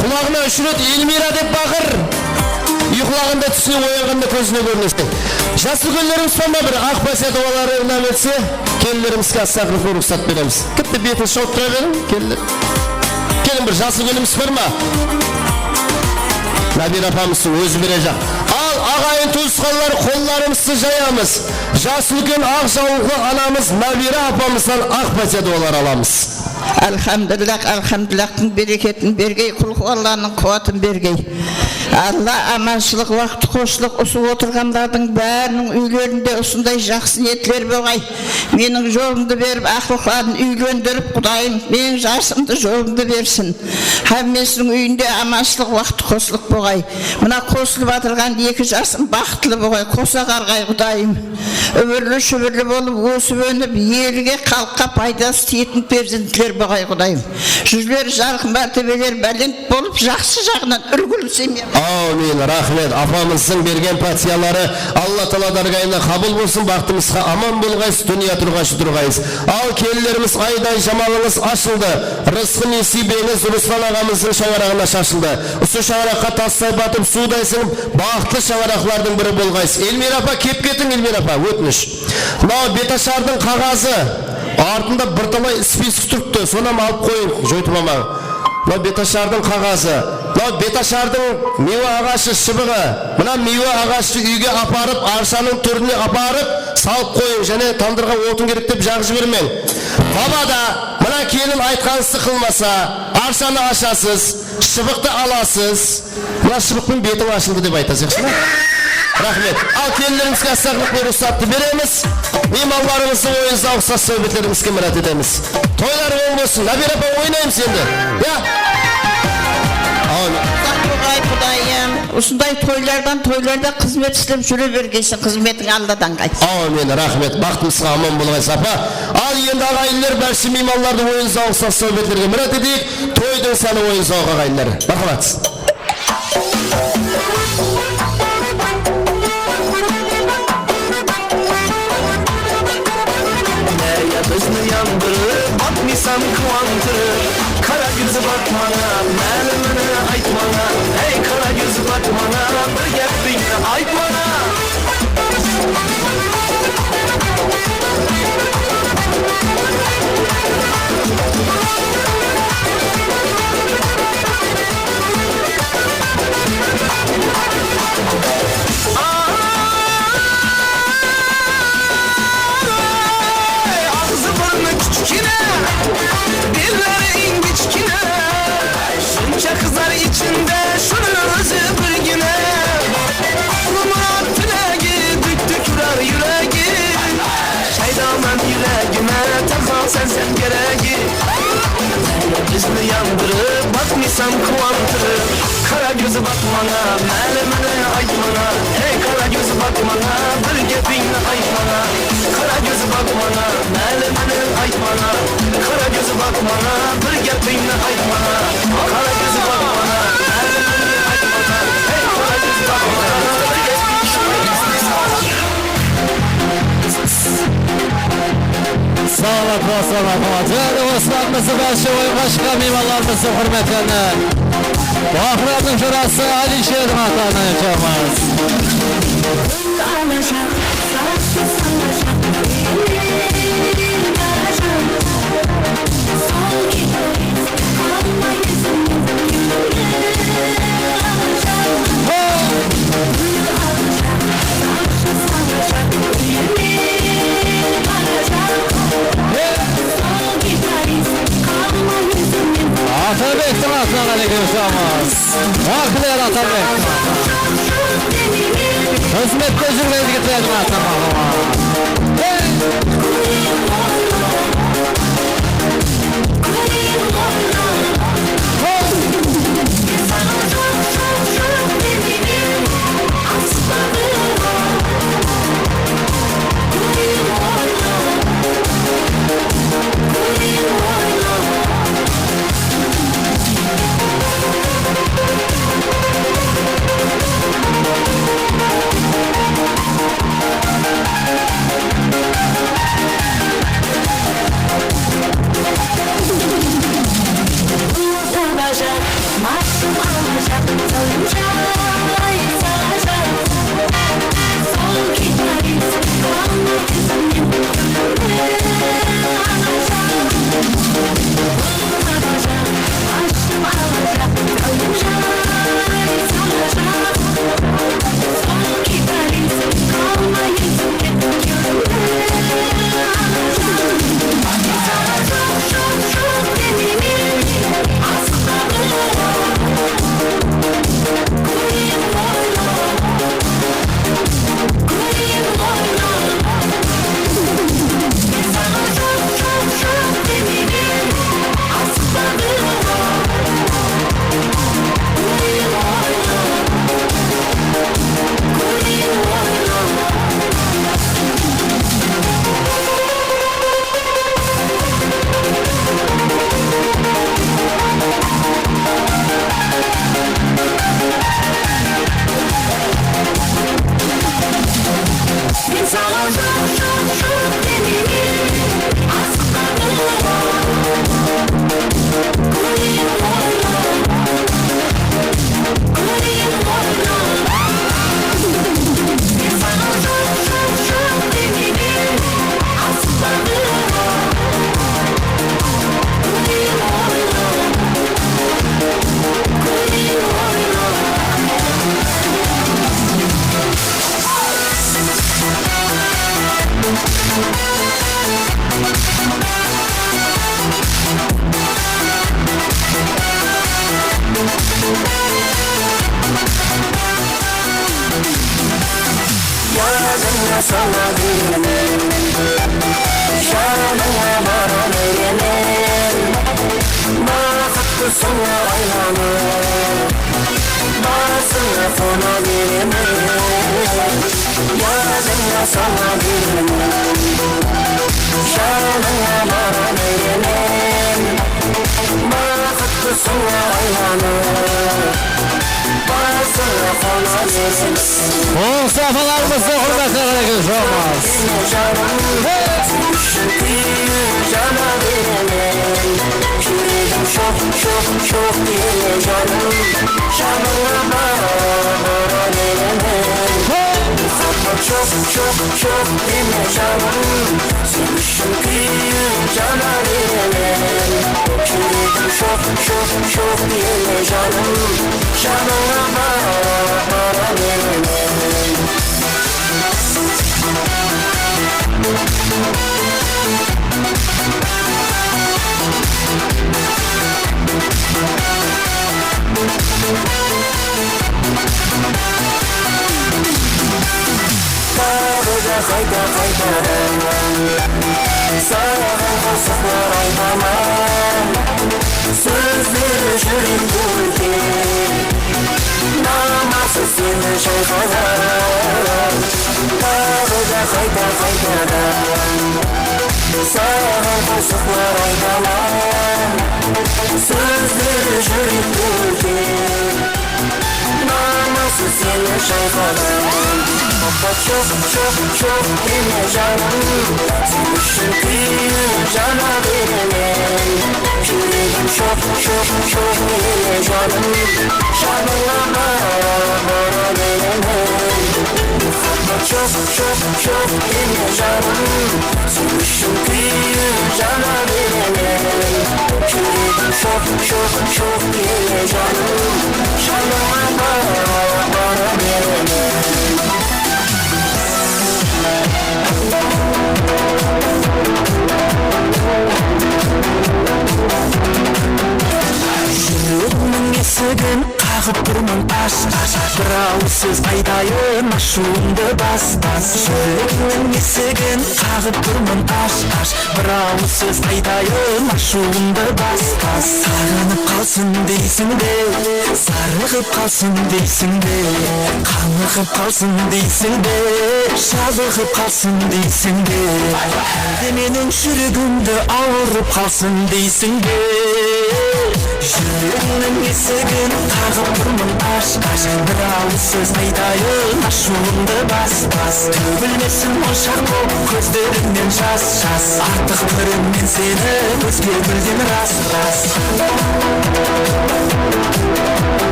Qulaǵına úsh ret Elmira dep baqır. Uyqılaǵanda túsine, oyanǵanda kózine kórineseń. Jas úlkenlerimiz bar ma, bir aq paysa duwaları inam etse, kelinlerimizge astaqırıpqa ruxsat beremiz. Kitti betin shawıp tura beriń, kelinler. Kelin, bir jas úlkenimiz bar ma? Nabira apamızdıń ózi berejaq. Al, aǵayin tuwısqanlar, qollarımızdı jayamız. Jas úlken aq jawlıqlı anamız Nabira apamızdan aq paysa duwalar alamız. Alhamdulillah, alhamdulillahtıń bereketin bergey, Qul huvallanıń quwatın bergey. Alla amanshılıq, waqıt xoslıq, usı otırǵanlardıń báriniń úylerinde usınday jaqsı niyetler boǵay. Meniń jolımdı berip, aqlıqların úylendirip, Qudayım, meniń jasımdı, jolımdı bersin. Hámmesiniń úyinde amanshılıq, waqıt xoslıq boǵay. Mına qosılıp atırǵan eki jasım baxıtlı boǵay, qosa qarǵay, Qudayım. Úmirli-shúbirli bolıp, ósip-ónip, elge, xalıqqa paydası tiyetin perzentler boǵay, Qudayım. Júzleri jarqın, mártebeleri bálent bolıp, jaqsı jaǵınan úlgili semya. Áwmin, raxmet. Apamızdıń bergen pátiyaları Alla taala dárgayına qabıl bolsın, baxtımızǵa aman bolǵaysız, dúnya turǵanshı turǵaysız. Al, kelinlerimiz ayday jamalıńız ashıldı. Rızqı-nesiybeńiz Ruslan aǵamızdıń shańaraǵına shashıldı. Usı shańaraqqa tastay batıp, suwday sińip, baxıtlı shańaraqlardıń biri bolǵaysız. Elmira apa, kep ketiń, Elmira apa, ótinish. Mınaw betashardıń qaǵazı, artında bir talay spisk turıptı, sonı hám alıp qoyıń, joytıp almań. Mınaw betashardıń qaǵazı, mınaw betashardıń miywe aǵashı shıbıǵı. Mına miywe aǵashı úyge aparıp, arshanıń túrine aparıp, salıp qoyıń, jáne tandırǵa otın kerek dep jaǵıp jibermeń. Baba da, mına kelin aytqanıńızdı qılmasa, arshanı ashasız, shıbıqtı alasız. Mına shıbıqtıń betiń ashıldı dep aytasız, yaqshı ma? Raxmet. Al, kelinlerimizge astaqırlıq penen ruxsattı beremiz. Miymanlarımızdıń oyın-sawıq, saz-sáwbetlerimizge mirát etemiz. Toylar oń bolsın. Nabira apa, oynaymız endi. Ya? Amin. Saq bolǵay, Qudayım. Usınday toylardan toylarda xızmet islep júre bergeyseń, xızmetiń Alladan qaytsın. Amin, raxmet. Baxtımızǵa aman bolǵaysız, apa. Al, endi aǵayinler, bárshe miymanlardı oyın-sawıq, saz-sáwbetlerge mirát eteyik. Toydıń sáni oyın-sawıq, aǵayinler. Marhamat. Áy, bizni uyandırıp, baqmıysań quwantırıp. Qara kóz baq mańa, málimini ayt mańa. Áy, qara kóz baq mańa, bir gápińdi ayt mańa. Ay, aǵzı-burnı kichkene, belleri ingichkene. Shuncha qızlar ichinde shunı ózi birgina. Qulmurat tilegi, dúk-dúk urar yuregi. Shaydaman yuragime, taqal sensen keregi. Bizni uyandırıp, baqmıysań quwantırıp. Qara kóz baq mańa, málimini ayt mańa. Ey, qara kóz baq mańa, bir gápińdi ayt mańa. Qara kóz baq mańa, málimini ayt mańa. Qara kóz baq mańa, bir gápińdi ayt mańa. Qara kóz baq mańa, málimini ayt mańa. Ey, qara kóz baq mańa, bir gápińdi ayt mańa. Sağ ol, Ruslan aǵa. Jáne Ruslanımızdı bárshe oyınǵa shıqqan miymanlarımızdıń húrmetine Baqıramnıń jorası Alisherdiń atına aytamız. Atamberdiń atına qáne kóshiremiz. Wákiler Atambek. Xızmette júrgen jigitlerdiń atına baǵlama. Hey! Yadıńa sala bermen, janıńa bara beremen. Baxıt qusıńa aylanıp, basıńa qona beremen. Yadıńa sala bermen, janıńa bara beremen. Baxıt qusıńa aylanıp, basıńa qona beremen. Qońsı apalarımızdı húrmetine qáne kóshiremiz. Janım, sen ushın kúyip jana beremen. Júregim shoq, shoq, shoq deme janım, janıńa bara, bara beremen. Muhabbat joq, joq, joq deme janım, sen ushın kúyip jana beremen. Júregim shoq, shoq, shoq deme janım, janıńa bara, bara beremen. Taǵı da qayta-qaytadan saǵan qosıqlar aytaman. Sózleri júrekti órtep, namasız seni shayqadan. Taǵı da qayta-qaytadan saǵan qosıqlar aytaman. Sózleri júrekti órtep, namasız seni shayqadan. Muhabbat joq, joq, joq deme janım, sen ushın kúyip jana beremen. Júregim shoq, shoq, shoq deme janım, janıńa bara, bara beremen. Muhabbat joq, joq, joq deme janım, sen ushın kúyip jana beremen. Júregim shoq, shoq, shoq deme janım, janıńa bara, bara beremen. Qaǵıp turman ash-ash, bir awız sóz aytayın, ashıwımdı bas-bas. Júregimniń esigin qaǵıp turman ash-ash, bir awız sóz aytayın, ashıwımdı bas-bas. Saǵınıp qalsın deysiń be, zarıǵıp qalsın deysiń be, qanıǵıp qalsın deysiń be, jalıǵıp qalsın deysiń be, álde meniń júregimdi awırıp qalsın deysiń be? Júregimniń esigin qaǵıp turman ash-ash, bir awız sóz aytayın, ashıwımdı bas-bas. Tógilmesin monshaq bolıp kózlerińnen jas-jas, artıq kóremen seni ózge gúlden ras-ras.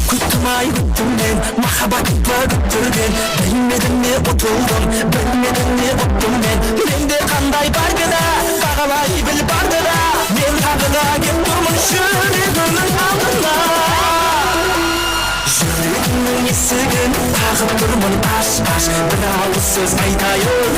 Kúttim ay, kúttim men, mahabbat pa kúttirgen, bilmedim ne utıldım, bilmedim ne utdım men. Mende qanday bardı da, baǵalay bil bardı da, men taǵı da kep turman júregimniń aldına. Júregimniń esigin qaǵıp turman ash-ash, bir awız sóz aytayın.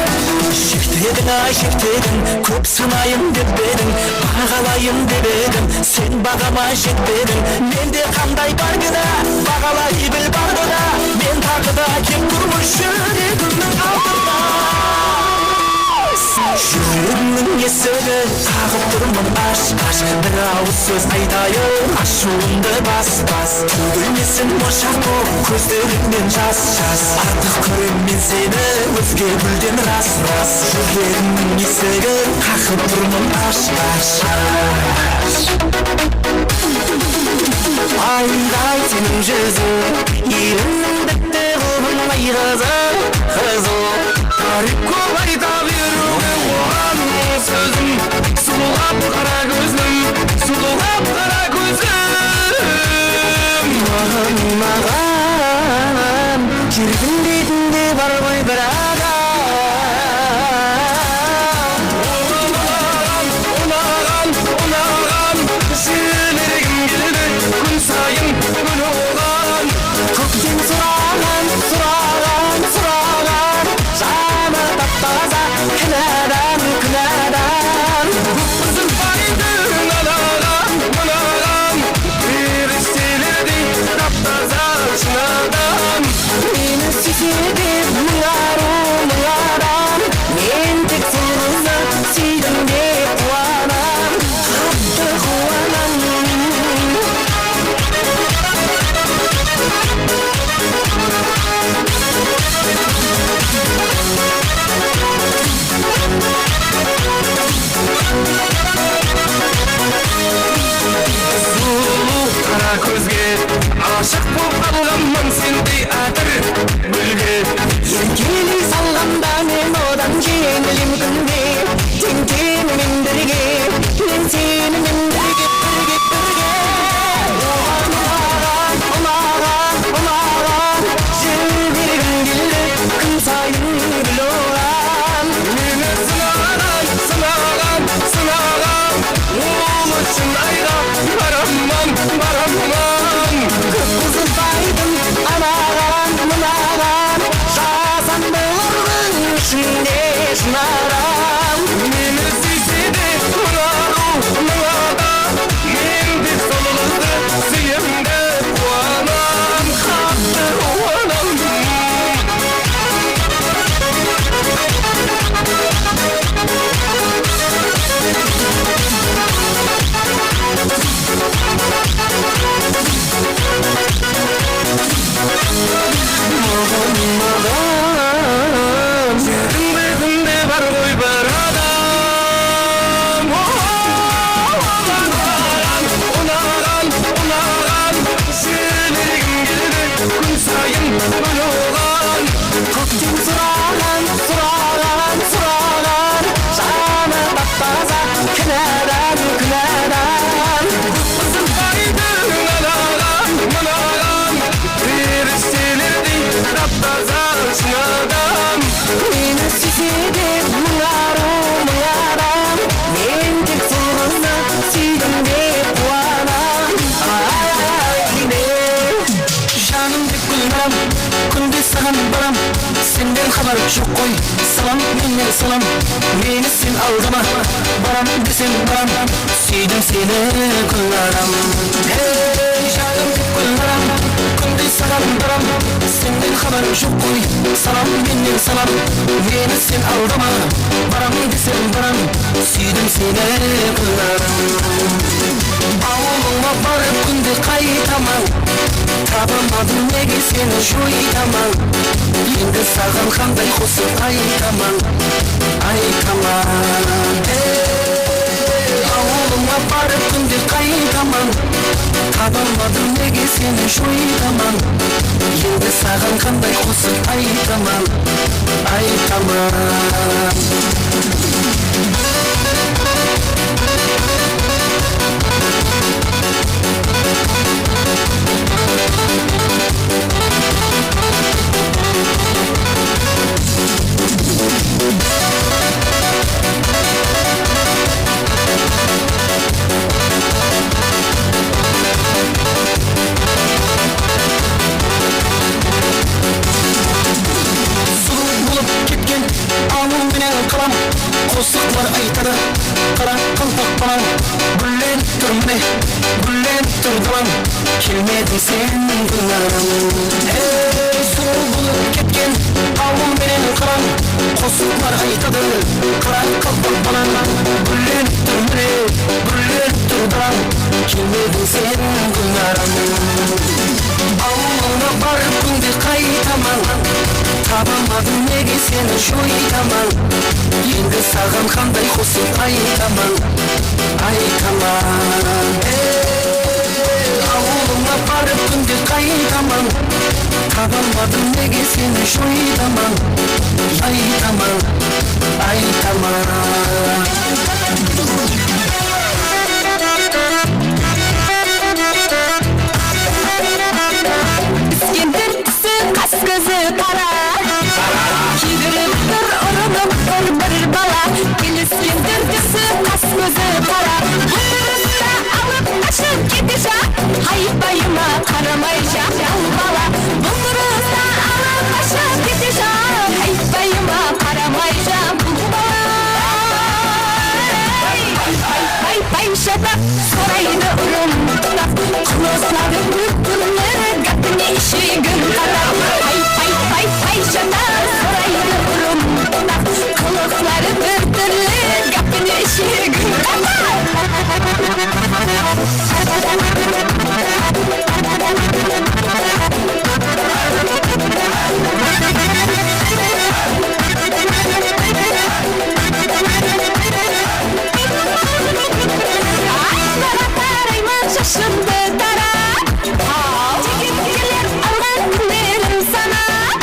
Jektediń-ay, jektediń, kóp sınayın dep ediń, baǵalayın dep edim, sen baǵama jetpediń. Mende qanday bardı da, baǵalay bil bardı da, men taǵı da kep turman júregimniń aldına. Júregimniń esigin qaǵıp turman ash-ash, bir awız sóz aytayın, ashıwımdı bas-bas. Tógilmesin monshaq bolıp kózlerińnen jas-jas, artıq kóremen seni ózge gúlden ras-ras. Júregimniń esigin qaǵıp turman ash-ash. Ayday seniń júziń, elimniń bitti qıldım ay qızı, qızıl. Táriyp kóp ayta beriwge oǵan sózim, sulıw qap-qara kózlim, sulıw qap-qara kózlim. Maǵan, maǵan, jerdiń betinde bar ǵoy bir adam. Oǵan unaǵan, unaǵan, unaǵan, jerlergim keldi kún sayın gúl oǵan. Kókten suraǵan, suraǵan, suraǵan, janı tap-taza, kúnadan, kúnadan. Kók qızın baydıń anaǵan, mınaǵan, perishtelerdiń tap-taza shınadan. Meni súyse de mıń arıw, mıń adam, men tek sol qızdı súydim dep quwanam, qattı quwanam. Sulıw qara kózge ashıq bolıp qalǵanman sendey átir gúlge. Erkeley salǵanda men odan jeńilim kúnde, teń-teńi men birge, men seni men birge, birge, birge. Oǵan unaǵan, unaǵan, unaǵan, jerlergim keldi kún sayın gúl oǵan. Meni sınaǵan, sınaǵan, sınaǵan, ol ushın ayǵa baraman, baraman. Kóp qızın baydıń anaǵan, mınaǵan, jasam bulardıń ishinde shınadan. Meni súyse de mıń arıw, mıń adam, men tek sol qızdı súyem dep quwanam, qattı quwanam. Maǵan, maǵan, jerdiń betinde bar ǵoy bir adam. O, unaǵan, unaǵan, unaǵan, jerlergim keldi kún sayın gúl oǵan. Kókten suraǵan, suraǵan, suraǵan, janı tap-taza, kúnadan, kúnadan. Kók qızın baydıń anaǵan, mınaǵan, perishtelerdiń tap-taza shınadan. Meni súyse de mıń arıw, mıń adam, men tek sol qızdı súydim dep quwanam. Ay, ay, ay, ne? Janım dep gúlnaram, kúnde saǵan baram, sen de xabar joq qoy, salam mennen salam. Meni sen aldama, baram desem baram, súydim seni, Gúlnaram. Hey, janım Gúlnaram, kúnde saǵan baram, senden xabar joq qoy, salam mennen salam. Meni sen aldama, baram desem baram, súydim seni, Gúlnaram. Awılıńa barıp kúnde qaytaman, tabamadım nege seni joytaman. Endi saǵan qanday qosıq aytaman, aytaman. Ey, awılıńa barıp kúnde qaytaman, tabamadım nege seni joytaman. Endi saǵan qanday qosıq aytaman, aytaman. Sulıw bolıp ketken awıl menen qalam, qosıqlar aytadı qaraqalpaq balam. Gúllenip tur mine, gúllenip tur dalam, kelmediń sen, Gúlnaram. Ey, sulıw bolıp ketken awıl menen qalam, qosıqlar aytadı qaraqalpaq balam. Gúllenip tur mine, gúllenip tur dalam, kelmediń sen, Gúlnaram. Awılıńa barıp kúnde qaytaman, tabamadım nege seni joytaman. Endi saǵan qanday qosıq aytaman, aytaman. Ey, awılıńa barıp kúnde qaytaman, tabamadım nege seni joytaman, aytaman, aytaman. Iskendir túsi, qas kózi qara. Kiydirip tur urınıp bir-bir bala. Iskendir túsi, qas kózi qara. Bul turısta alıp qashıp kete ja. Haypayıma qaramay ja bul bala. Bul turısta alıp qashıp kete ja. Haypayıma qaramay ja bul bala. Pay, pay, pay, shataq, soraydı urım, tunaq. Qılıqları bir túrli, gápine ishegim qataq. Pay, pay, pay, pay, shataq, soraydı urım, tunaq. Qılıqları bir túrli, gápine ishegim qataq. Aynaǵa qarayman, shashımdı tarap. Al, jigitler alǵan gúllerin sanap.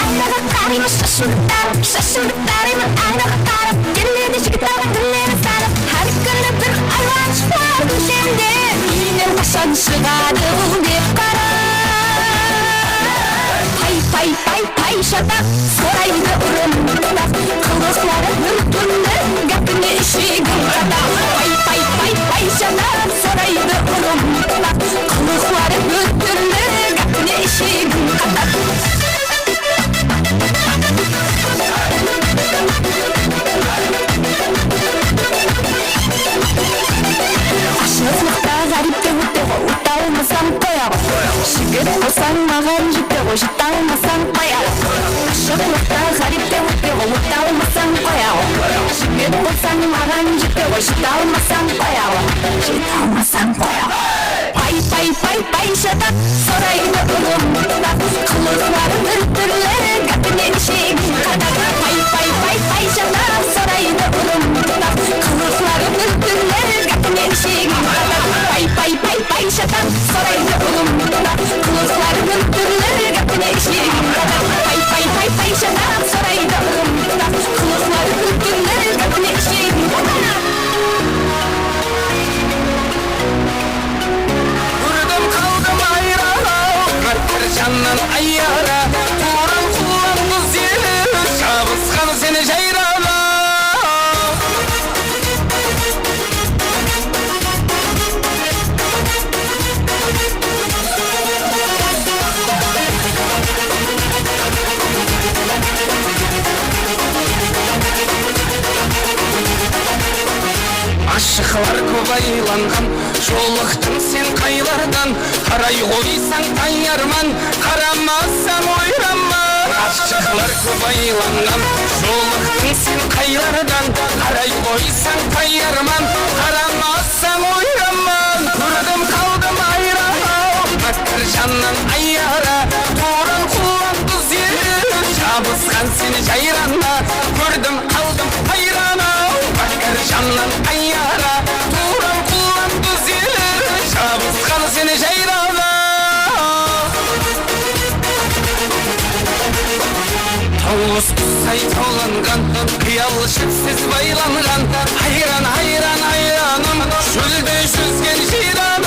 Aynaǵa qarayman, shashımdı tarap, shashımdı tarayman, aynaǵa qarap. Keledi jigit alǵan gúllerin sanap. Hár kúni bir aylanıs bar kóshemde. Úyinen qashan shıǵadı bul dep qarap. Pay, pay, pay, pay, shataq, soraydı urım, tunaq. Qılıqları bir túrli, gápine ishegim qataq. Pay, pay, pay, pay, shataq, soraydı urım, tunaq. Qılıqları bir túrli, gápine ishegim qataq. Ashıqlıqta ǵárip te ótte ǵo, ótte almasań qoya ǵo. Jigit bolsań maǵan jete ǵo, jete almasań qoya ǵo. Ashıqlıqta ǵárip te ótte ǵo, ótte almasań qoya ǵo. Jigit bolsań maǵan jete ǵo, jete almasań qoya ǵo. Jete almasań qoya ǵo. Pay, pay, pay, pay, shataq, soraydı urım, tunaq. Qılıqları bir túrli, gápine ishegim qataq. Pay, pay, pay, pay, shataq, soraydı urım, tunaq. Qılıqları bir túrli, gápine ishegim qataq. Pay, pay, pay, pay, shataq, soraydı urım, tunaq. Qılıqları bir túrli, gápine ishegim qataq. Pay, pay, pay, pay, shataq, soraydı urım, tunaq. Qılıqları bir túrli, gápine ishegim qataq. Úrdim qaldım ayraǵa, qátter jannan ayara. Quwran quwlan qız eli, jabısqan seni jayraǵa. Ashıqlar kóp aylanǵan, jolıqtıń sen qaylardan? Qaray qoysań, tayarman, qaramasań, oyranman. Ashıqlar kóp aylanǵan, jolıqtıń sen qaylardan? Qaray qoysań, tayarman, qaramasań, oyranman. Kórdim, qaldım hayran-aw, mákkar jannan ayyara, tuwran qullan duz eli, jabısqan seni jayrana. Kórdim, qaldım hayran-aw, mákkar jannan ayyara, tuwran qullan duz eli, jabısqan seni jayrana. Tawıs qustay tawlanǵan, qıyal jipsiz baylanǵan, hayran, hayran, hayranım, shólde júzgen jiyranım.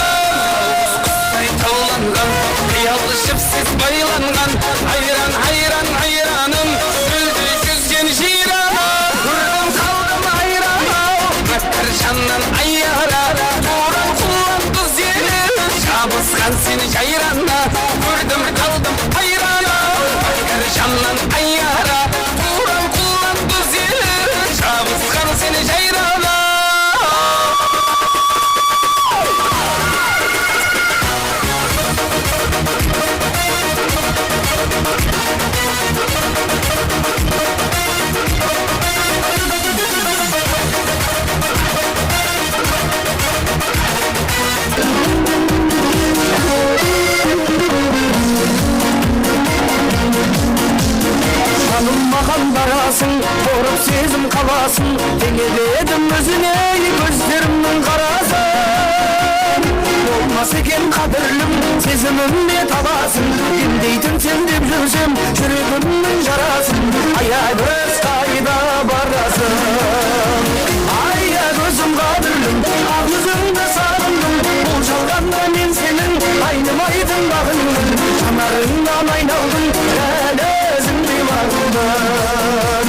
Tawıs qustay tawlanǵan, qıyal jipsiz baylanǵan, hayran, hayran, hayranım, shólde júzgen jiyranım. Kórdim, qaldım hayran-aw, mákkar jannan ayyara, tuwran qullan duz eli, jabısqan seni jayrana. Kórdim, qaldım hayran-aw, mákkar jannan ayyara, tuwran qullan duz eli, jabısqan seni jayrana. Janım maǵan barasıń, qorıp sezim qalasıń, teńededim ózine kózlerimniń qarasın. Bolmas eken qádirlim, sezimimde talasıń, emdeytin sen dep júrsem, júregimniń jarasın, aya, bir qayda barasıń? Aya, kózim qádirlim, aq júzińdi saǵındım, bul jalǵanda men seniń aynımaytın baǵıńman, janarıńnan aynaldım, dál ózińdey baǵımman.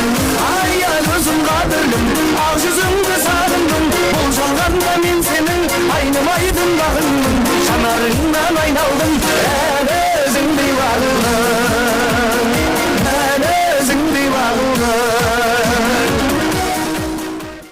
Aya, kózim qádirlim, aq júzińdi saǵındım, bul jalǵanda men seniń aynımaytın baǵıńman, janarıńnan aynaldım,